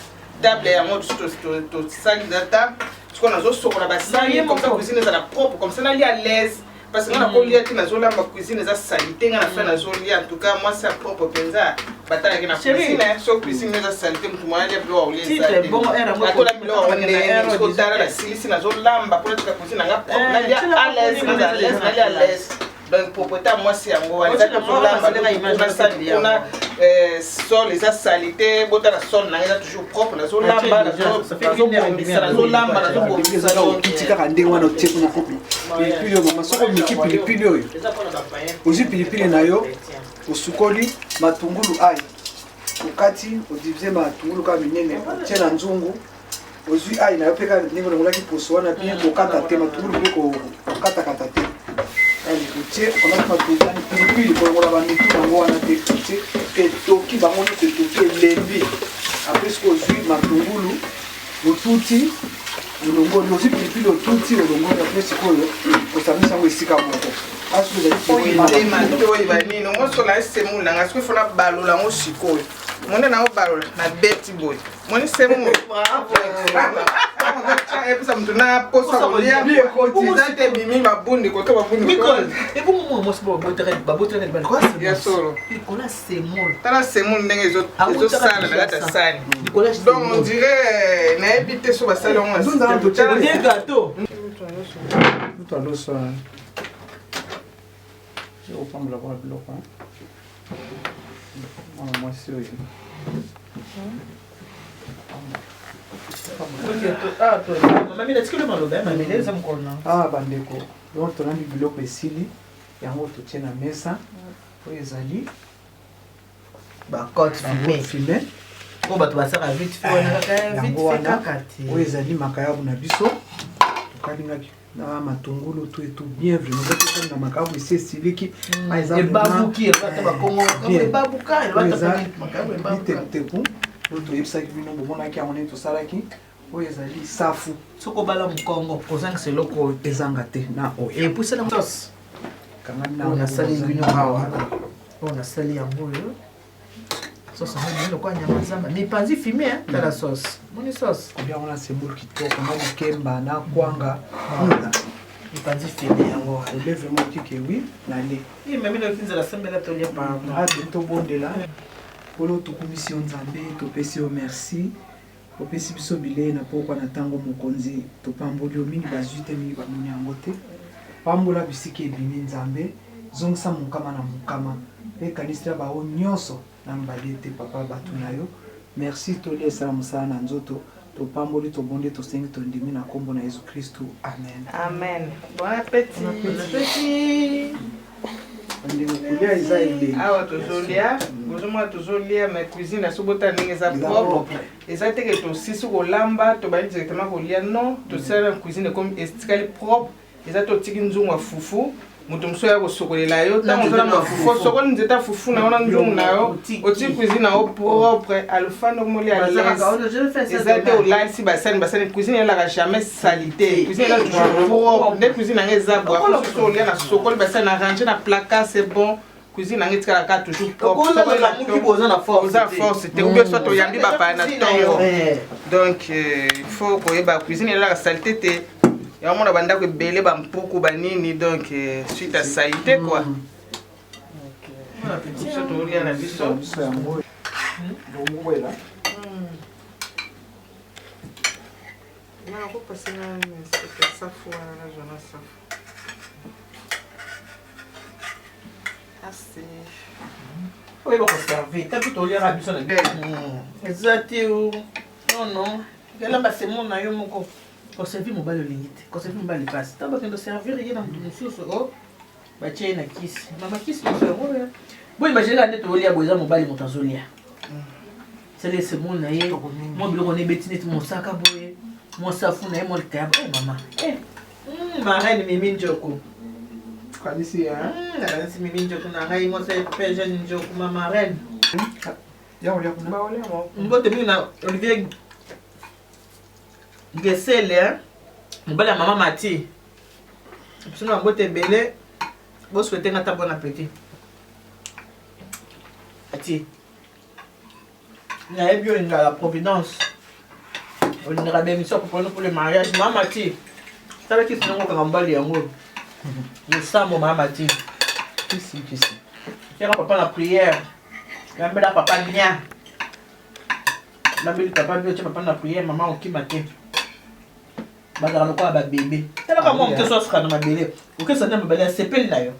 table yango, tosali eza table. Sikoyo nazosokola basani comme ça cuisine ezala propre, comme ça nalia à l'aise, parce que nga nakolia te, nazolamba, cuisine eza saleté, nga na fin nazolia. En tout cas mwasi ya propre mpenza batalaki na cuisine. So cuisine eza saleté, motu mwana alia biloko akolia eza te. Atola biloko yango ndenge otala, nasilisi, nazolamba mpona tika cuisine nanga propre, nalia à l'aise, naza à l'aise, nalia à l'aise. Donc propreté ya mwasi yango wana eza tozolamba kuna sali kuna, sol eza saleté. Botala sol nanga eza toujours propre, nazolamba, nazobongisa, nazolamba, nazobongisa. Okiti kaka ndenge wana, otie kuna pilipili oyo. Mama, soki omeki pilipili oyo, ozwi pilipili na yo, osukoli matungulu ai, okati, odivise matungulu kaka minene, otie na nzungu, ozwi ai na yo mpe kaka ndenge olongolaki poso wana bien, kokata te matungulu mpe kokatakata te. Ale otie, okamati matungulu, pilipili, kolongola bamitu nango wana te, otie, etoki bango nyonso, etoki, elembi. Après soki ozwi matungulu, otuti, olongoli, ozwi pilipili, otuti, olongoli. Après sikoyo osangisi yango esika moko. Oyo matoyi banini omosola esemule nanga. Soki fona balola yango sikoyo, monde nango balola na beti boye, moni semule epesa motu na posa kolia eza te, ebimi mabundi koto mabundi. Ebongo mwasi babotelaka libala. Ya solo. Likola semoule. Tala semoule ndenge ezosala na kati ya sani. Donc on dirait nayebi te so basali yango. Gâteau. Mutu aloso opambola kwa biloko mwana mwasi oyo. Mami, natikeli maloba, mami, eza mokolo na Awa bandeko, donc tolambi biloko, esili yango, totie na mesa. Oyo ezali Ba côte fumée. Fumée. Oyo bato basalaka vite fait wana kaka eh, vite fait kaka te. Oyo ezali makayabu na biso tokalingaki na matungulu tout et tout bien vraiment tokani na makayabu esi esiliki hmm. ebabuki elobata bakongo ebabuka elobata makayabu ebabuka bitekuteku oyo toyebisaki bino bomonaki yango ndenge tosalaki oyo ezali safu soki obala mokongo kozangisa eloko oyo ezanga te na oyo epusana sauce kangami nasali bino awa oyo nasali yango oyo sauce yango ebimi lokola nyama zamba mipanzi fume hein tala sauce moni sauce kolia wana semoule kitoko na likemba na kwanga mipanzi fume yango ole vraiment kike oui nale oui mami nayoki nzala sambela tolia pardon ah tobondela nkolo tokumisi yo nzambe topesi yo merci opesi biso bilei na pokwa na ntango mokonzi topamboli yo mingi bazwi te mingi bamoni yango te pambola bisika ebimi nzambe zongisa monkama na monkama mpe kanisela baoyo nyonso nanu balie te papa bato na yo merci tolia esala mosala na nzoto topamboli tobondi tosengi tondimi na nkombo na yesu kristu amen amen bon appétit bon appétit bandeko kolia eza elengi awa tozolia bozomona tozolia mais cuisine na sobota ndenge eza propre eza te ke tosisi kolamba tobandi directement kolia non tosala na cuisine ekomi etikali propre eza te otiki nzungu ya fufu moto mosusu aya kosokolela yo ntango oza na mafufu osokoli nzete ya fufu na yo na nzungu na yo otiki cuisine na yo propre alofandi okomoli alaise eza te olalisi basani basani cuisine elaka jamais salite cuisine eza toujours propre nde cuisine nanga eza bwa soso olia na sokoli basani na range na placard c'est bon cuisine nanga etikala kaka toujours propre oza force te ou bien soit oyambi bapaya na ntongo donc euh, il faut koyeba cuisine elaka salite te yango mona bandako ebele bampuku banini donc euh, suite ya salite quoi mm. biso tolia na biso safu wana nazwa na safu oyeba koservi ta mpe toliaka biso na eza te o non non elamba semo na yo moko koservi mobali olingi te koservi mobali mpasi ntango bakende oservir ye na moto mosusu o batie ye na kisi mama kisi nyonso yango oyo bo imagine kaka nde tolia boye eza mobali moto azolia sala esemo na ye mwa biloko na ebeti neti mosaka boye mwa safu na ye mwa likayabo e mama eh. Marraine Mimi Njoku. Kanisi hein? Nakanisi Mimi Njoku na ngai mwasi ya pe jeune Njoku ma marraine. Ya olia kuna. Ba olia mo. Mbote mingi na Olivier Gesele hein? Mobali ya mama Mati. Biso na mbote ebele. Bo souhaiter nga ta bon appétit. Ati. Nayebi olingaka la providence. Olingaka ba émission pour pour le mariage. Mama Mati. Tala kisi nango kaka mobali yango. Losambo mama Mati. Kisi kisi. Tiaka papa na prière. Yambela papa bien. Lambeli papa bien, tia papa na prière, mama okima te. Bazalaka lokola ba bébé. Tala ka mwa moke so asuka na mabele. Okesa nde mabele asepeli na yo.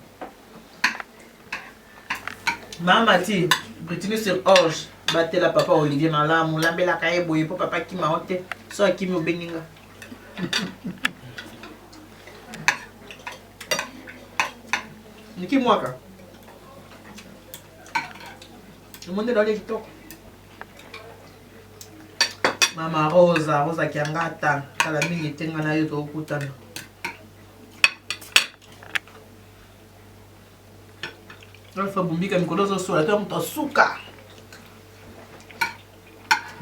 Mama ti Brittany sur orge batela papa Olivier malamu lambelaka ye boye po papa akima yo te so akimi obengi nga niki mwaka omoni lole kitoko mama rosa rosa kiangata kala mingi te nga na yo tokokutana Alpha Bombika mikolo ozosola to moto asuka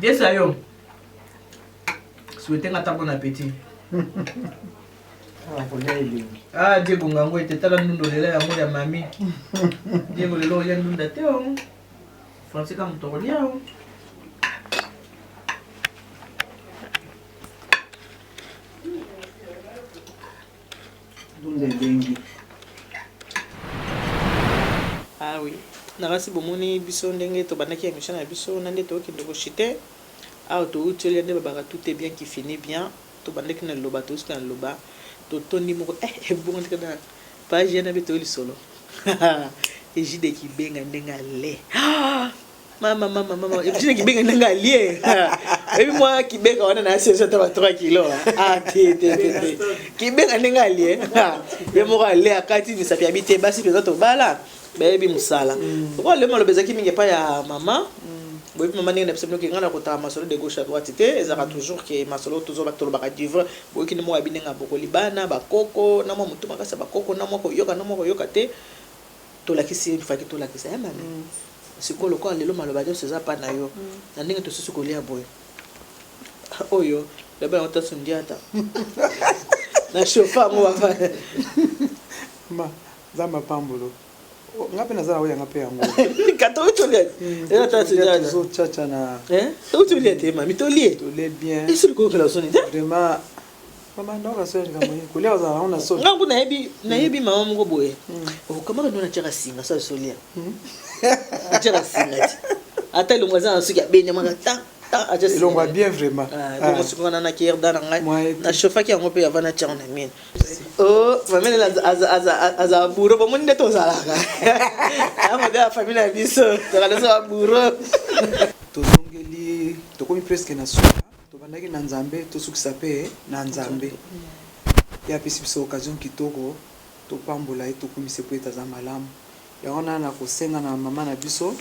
Desa yo souhaite nga ta bon appétit kolia elengi ah Diego ngango ete tala ndunda olela yango ya mami Diego lelo olia ndunda te o oh. Francis ka moto okolia o oh. Ndunda elengi. Ah oui. Nakasi bomoni biso ndenge tobandaki émission na biso na nde tokende kochite awa touti olia nde babaka tout est bien qui finit bien tobandaki na liloba touti na liloba totondi moko eh ebongo ndika na page yana be toyo lisolo ejide kibenga ndenge ale ah! Mama mama mama ejide kibenga ndenge alie oyebi mwa kibenga wana na asi ata ba 3 kilo ah te te te te kibenga ndenge alie ye moko alie akati misapi ya bite basi mpenza tobala Bayebi mosala. Lokola lelo maloba ezalaki mingi epai ya mama, boyebi mama ndenge na biso bino ke ngai nakotaka masolo de gauche à droite te, ezalaka toujours ke masolo tozoba tolobaka du vrai. Boyoki nde moko ya bino ndenge abokoli bana, bakoko, na mwa motu makasi ya bakoko, na mwa koyoka, na mwa koyoka te. Tolakisi ye faki tolakisa ya mami. Sikoyo lokola lelo maloba nyonso eza pa na yo, na ndenge tosusu kolia boye. Oyo loba yango ta sundiata. Na chauffe yango papa. Ma, Nzambe apambolo. Nga mpe naza na oyo yanga mpe yango. Kata oyo tolia. Eza ta sundiata. Tozo chacha na. Eh? Tozo tolia te mami tolie. Tolie bien. Esi kokela soni te. Vraiment Mama nayoka soni likambo nini? Kolia ozala nango na soni. Nga ku nayebi nayebi mama moko boye. Okamaka ndo natiaka singa sa solia. Atiaka singa ti. Ata elongo aza na suki abenyamaka ta ta atia singa. Elongo bien vraiment. Ah, bongo sikoyo wana naki erda na ngai. Na chauffaki yango mpe avant natia na mine. Oh, mama aza aza aza aza bourreau bomoni nde tozalaka. Amo de la famille na biso. Tozalaka biso ba bourreau. Tozongeli tokomi presque na suka. Tobandaki na Nzambe, tosukisa pe na Nzambe. Ye apesi biso occasion kitoko topambola ye, tokumisa ye po ete aza malamu. Yango wana nakosenga na mama na biso,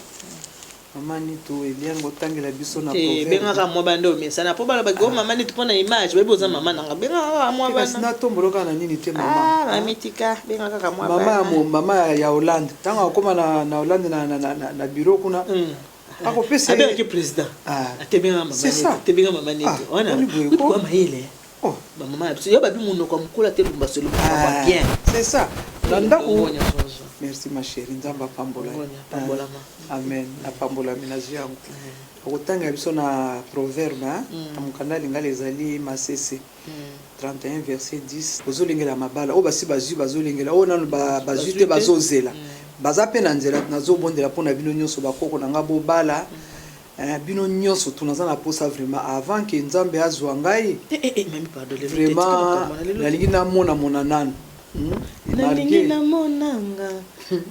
mama Nitu Eliane, botangela biso na Te, proverbe. bengaka mwa bana nde omesana po balobaki o mama Nitu pona image bayebi oza mama nanga bengaka kaka mwa Te, kasi bana. natombola kaka na nini te mama. Ah, mami tika benga kaka mwa Mama ya bana. mo, mama ya Hollande tango akoma na Hollande na bureau kuna. Akopesa ye. Abengaki president. Ah. Atebenga mama C'est ça. neti. Atebenga mama neti. Ah, Wana boni boye kutu ko? kwa mayele. Oh. Ba mama ya biso yo babi munoko ya mukolo ate lumba solo Ah, ah. bien. C'est ça. Na ndako. Longonya zozo. Merci ma chérie, Nzambe apambola. Longonya, pambolama. Ah, Amen. Apambolami nazwi yango. Okotangela biso na proverbe, hein? Na mokanda ya lingala ezali Masese. 31 verset 10. Ozolengela mabala oyo basi bazwi bazolengela oyo nanu bazwi te bazozela baza mpe na nzela. Nazobondela mpo na bino nyonso bakoko na nga bobala bino nyonso tu naza na posa vraiment avant ke Nzambe azwa ngai. Eh, eh, eh, mami pardon, lelo te, tika Vraiment makambo wana, lelo te. nalingi namona mona nanu. Nalingi namona nga,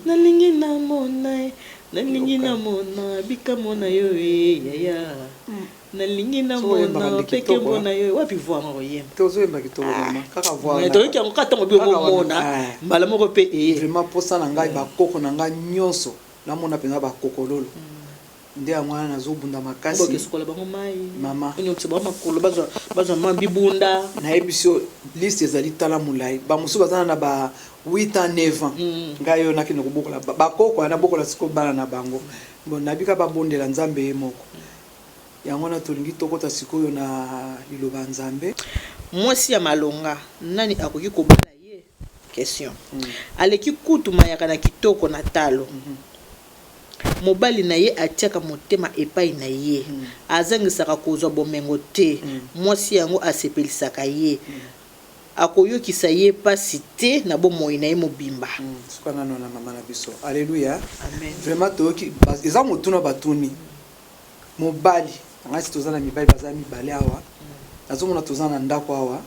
nalingi namona ye, nalingi namona bikamwa na yo e yaya. Nalingi na mona pe kembo na yo wapi voix yango koyemba. Te ozoyemba kitoko mama kaka voix wana. Toyoki yango kaka ntango bi omona mbala moko pe eye. Vraiment posa na ngai bakoko na ngai nyonso namona mpenza bakokololo nde yango wana nazobunda makasi. Oke sukola bango mayi. Mama. Onyokisa bango makolo bazwa bazwa ma bibunda. Nayebisi yo liste ezali tala molai bamosusu baza na ba 8 ans 9 ans ngai oyo nakende kobokola bakoko wana bokola sikoyo bana na bango bon nabika babondela Nzambe ye moko. Yango wana tolingi tokota sikoyo na Liloba ya Nzambe. Mwasi ya malonga nani akoki kobala ye? Question. Aleki kutu mayaka na kitoko na talo. Mobali na ye atiaka motema epai na ye. Azangisaka kozwa bomengo te. Mwasi yango asepelisaka ye. Akoyokisa ye pasi te na bomoi na ye mobimba. Suka nano na mama na biso. Alleluia. Amen. Vraiment toyoki eza motuna batuni. Mobali na ngai si toza na mibali baza mibale awa nazomona toza na ndako awa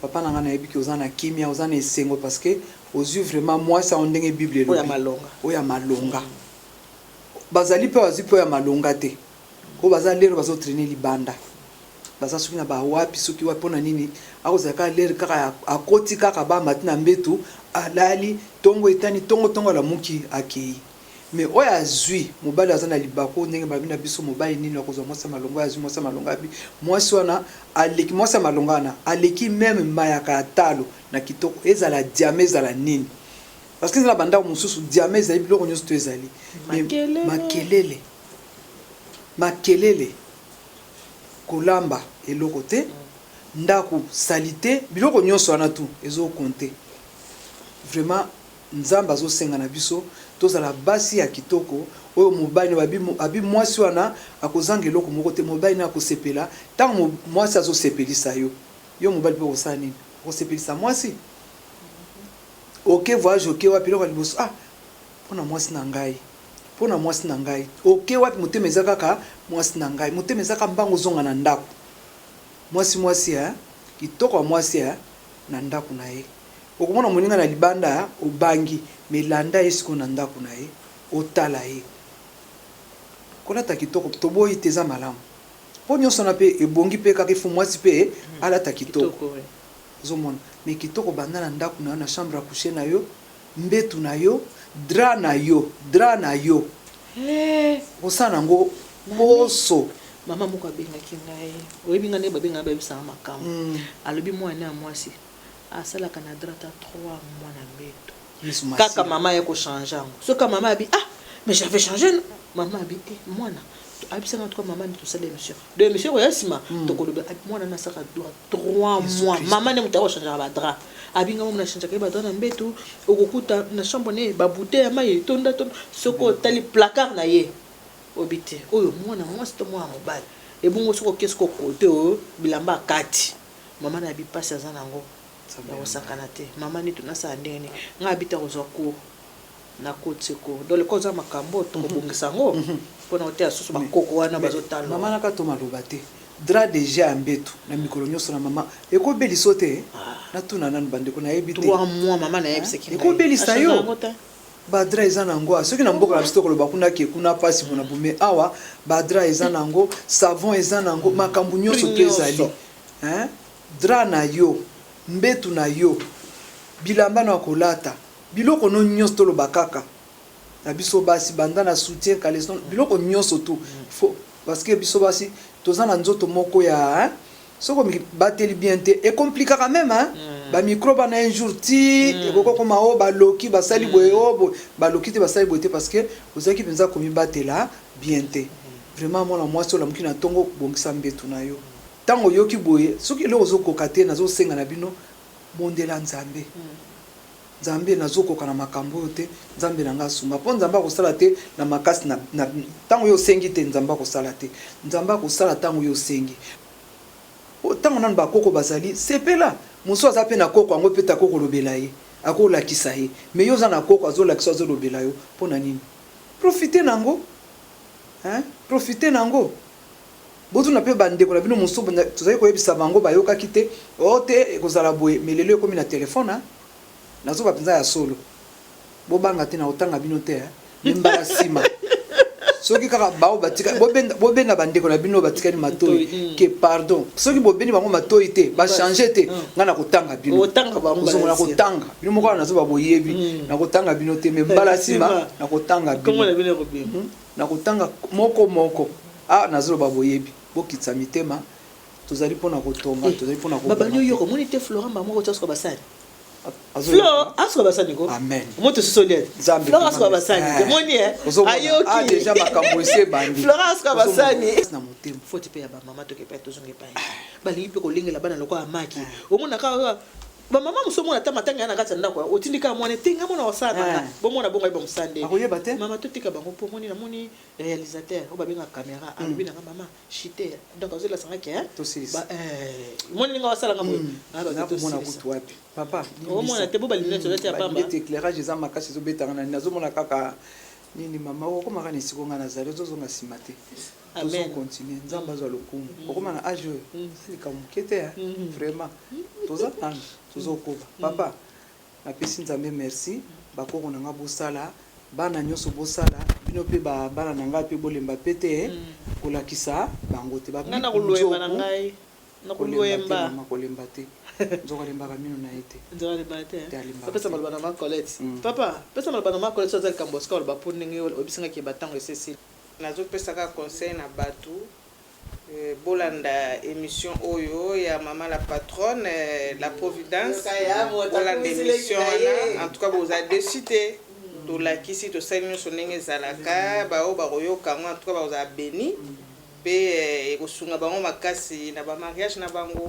papa na ngai nayebi ke oza na kimia oza na esengo parce que ozwi vraiment mwasi yango ndenge bible Oyo ya elobi malonga. oyo ya malonga bazali mpe bazwi mpe oyo ya malonga te oyo baza lero bazo traîner libanda baza soki na ba wapi soki wapi mpona nini akozala kaka lere kaka akoti kaka bamati na mbetu alali tongo etani tongo tongo alamuki akei. Mais oyo azui mobali aza na libaku ndenge balobi na biso mobali nini akozua mwasi ya malonga oyo azui mwasi ya malonga abi mwasi wana aleki mwasi ya malonga wana aleki meme mayaka ya talo na kitoko ezala diama ezala nini parce que eza na ba ndako mosusu diama ezali biloko nyonso to ezali mais Makelele. makelele makelele kolamba eloko te ndako salite biloko nyonso wana tout ezo compter vraiment. Nzambe azo senga na biso tozala basi ya kitoko oyo mobali na abi mwasi wana akozanga eloko moko te mobali naye akosepela tango mwasi azo sepelisa yo yo mobali pe okosala nini okosepelisa mwasi oke voyage oke wapi eloko ya liboso ah pona mwasi na ngai pona mwasi na ngai oke wapi motema eza kaka mwasi na ngai motema eza kaka mbangu ozonga na ndako mwasi mwasi eh kitoko ya mwasi eh na ndako na ye Okomona moninga na libanda obangi mais landa ye sikoyo na ndaku na ye otala ye. Kolata kitoko toboyi te eza malamu po nionso wana pe ebongi pe kaka il faut muasi pe alata kitoko ozomona mais kitoko banda na ndaku na yo na chambre à coucher na yo mbetu na yo Drap na yo, drap na yo. Okosala nango poso. Mama moko abengaki ngai, oyebi ngai ndenge babengaka bayebisaka makambo. Alobi mwana ya mwasi asalaka na drap ata 3 mois na mbeto. Kaka mama aye ko changer yango. Soki mama abi ah mais j'avais changé non? Mama abi eh mwana ayebisa nga en tout cas mama nde tosala émission. Donc émission ekoya nsima tokoloba mwana na asaka droit 3 mois. Mama nde moto akochangeaka ba drap. Abi nga mama na changeaka ye ba drap na mbeto, okokuta na chambre na ye ba bouteille ya mayi etonda tonda. Soki otali placard na ye oyebi te oyo mwana mwasi to mwana mobali. Ebongo soki oke sikoyo kote oyo bilamba akati mama na abi pasi aza na yango ya kosakana te. Mama nitu nasala ndenge nini? Nga abi te akozwa cours na koti cours donc lokola oza makambo tokobongisa yango mpona oteya susu bakoko wana bazotala. Mama naka to maloba te drap dejà ya mbetu na mikolo nyonso na mama ekobelisa yo te? Natuna nanu bandeko nayebi te. 3 mois mama nayebisaki ngai ekobelisa yo ba drap eza na yango soki na mboka na biso tokoloba kuna ke kuna pasi pona bo mais awa ba drap eza na yango, savon eza na yango, makambo nyonso to ezali hein. Drap na yo, mbetu na yo, bilamba no ya kolata, biloko no nyonso toloba kaka na biso basi banda na soutien caleçon biloko nyonso tout faut parce que biso basi toza na nzoto moko ya hein, soki omibateli bien te ekomplikaka meme hein, ba microbe wana un jour ti ekoki kokoma o baloki basali boye o boye baloki te basali boye te parce que ozalaki mpenza komibatela bien te. Vraiment mwana mwasi olamuki na ntongo bongisa mbetu na yo. Tango oyoki boye soki eloko ozo koka te nazo senga na bino bondela nzambe nzambe nazo koka na makambo oyo te nzambe na nga asunga po nzambe akosala te na makasi na tango yo osengi te nzambe akosala te nzambe akosala tango yo osengi po tango nanu ba koko bazali sepela mosusu aza pe na koko yango pe te akoki kolobela ye akolakisa ye mais yo oza na koko azolakisa yo azolobela yo pona nini profite na yango hein profite na yango. Botuna pe ba ndeko na bino mosusu tozali koyebisa bango bayokaki te oh te ekozala boye mais lelo ekomi na telephone hein nazoba penza ya solo bobanga te nakotanga bino te hein mais mbala sima soki kaka bao batika bobenda bobenda ba ndeko na bino batikali matoyi que pardon soki bobendi bango matoyi te ba changer te nga nakotanga bino ozongo nakotanga bino moko wana nazoba boyebi nakotanga bino te mais mbala sima nakotanga bino Nakotanga moko moko. Ah nazoloba boyebi. Bokitisa mitema. Tozali mpo na kotonga, eh, tozali mpo na koboma. Babandi oyoka omoni te Florent bango moko asuka basani. Flo asuka basani ko. Amen. Moto sosoli ete. Nzambe. Florent asuka basani. Eh. Omoni eh. Ayoki. Ah déjà makambo esi ebandi. Florent asuka basani. Na motema. Faute pe ya ba mama toke pe tozonga epai. Balingi pe kolengela bana lokola maki. Omonaka Ba mama mosusu omona ata matanga ya na kati ya ndako otindi kaka mwana te nga mwana osala na nga Eh. bomona bongo ayeba mosala nde Akoyeba te. mama totika bango po omoni namoni réalisateur oyo babengaka camera alobi na nga mama chite donc azolasa nga ke Tosilisa. ba eh, omoni ndenge asala nga boye Ah, bato Nakomona tosilisa. kutu wapi papa. Omona te bo ba lunettes olati ya pamba. Ba éclairage eza makasi ezobetaka na nazomona kaka nini mama okomaka na esika nga nazali ozozonga nsima te. Amen. Tozo continuer nzambe azwa lokumu okoma na age oyo eza likambo moke te hein vraiment toza nanu tozokoba papa napesi nzambe merci bakoko na nga bosala bana nyonso bosala bino pe ba bana na ngai pe bolemba pe te kolakisa bango te Nga na koloemba na ngai na kolemba te koloemba mama kolemba te nzoka alembaka mino na ye te nzoka alembaka te Te alembaka bapesa te. maloba na ma Colette papa pesa maloba na ma Colette so aza likambo sika oloba po ndenge oyebisi nga ke batango esi esili. Nazo pesa kaka conseil na batu bolanda emission oyo ya maman la patronne la providence bolanda emission wana en tout cas boza deçu te tolakisi tosali nionso ndenge ezalaka ba oyo bakoyoka yango en tout cas bakozala beni pe ekosunga bango makasi na ba mariage na bango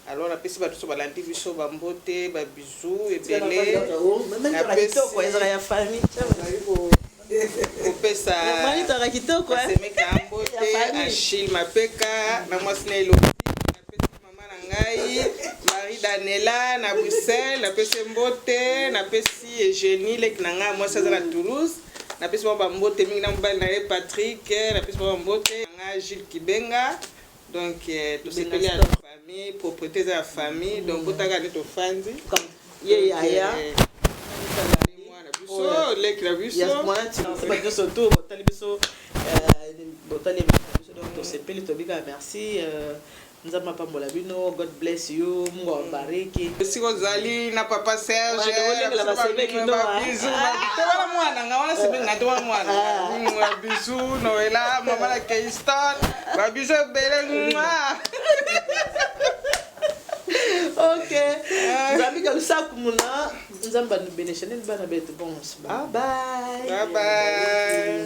alors napesi bato nyonso balandi biso ba mbote ba bisous ebele napesi kopesa semeki na mbote Achille Mapeka na mwasi na Elodie napesi mama na ngai Marie Danela na Bruxelles napesi mbote napesi Eugénie leki na ngai mwasi aza na Toulouse napesi bango bambote mingi na mobali na ye Patrick napesi bango bambote na ngai Jules Kibenga donc tosepeli ya famille propriété eza ya famille donc botaka nde tofandi ye yaya mwana biso leki na biso bato nyonso to botali biso botali biso donc tosepeli tobika merci. Nzambe apambola bino. God bless you. Mungu awabariki. Esika ozali na papa Serge. Olengela basemeki no. Te, wana mwana nga, wana semeki nga te, wana mwana nga. Bisu Noela, mama na Keiston, babisu ebele. Ok, Nzambe kalusaku muna, Nzambe anubenesha nini bana betu. Bons, bye bye. Bye bye.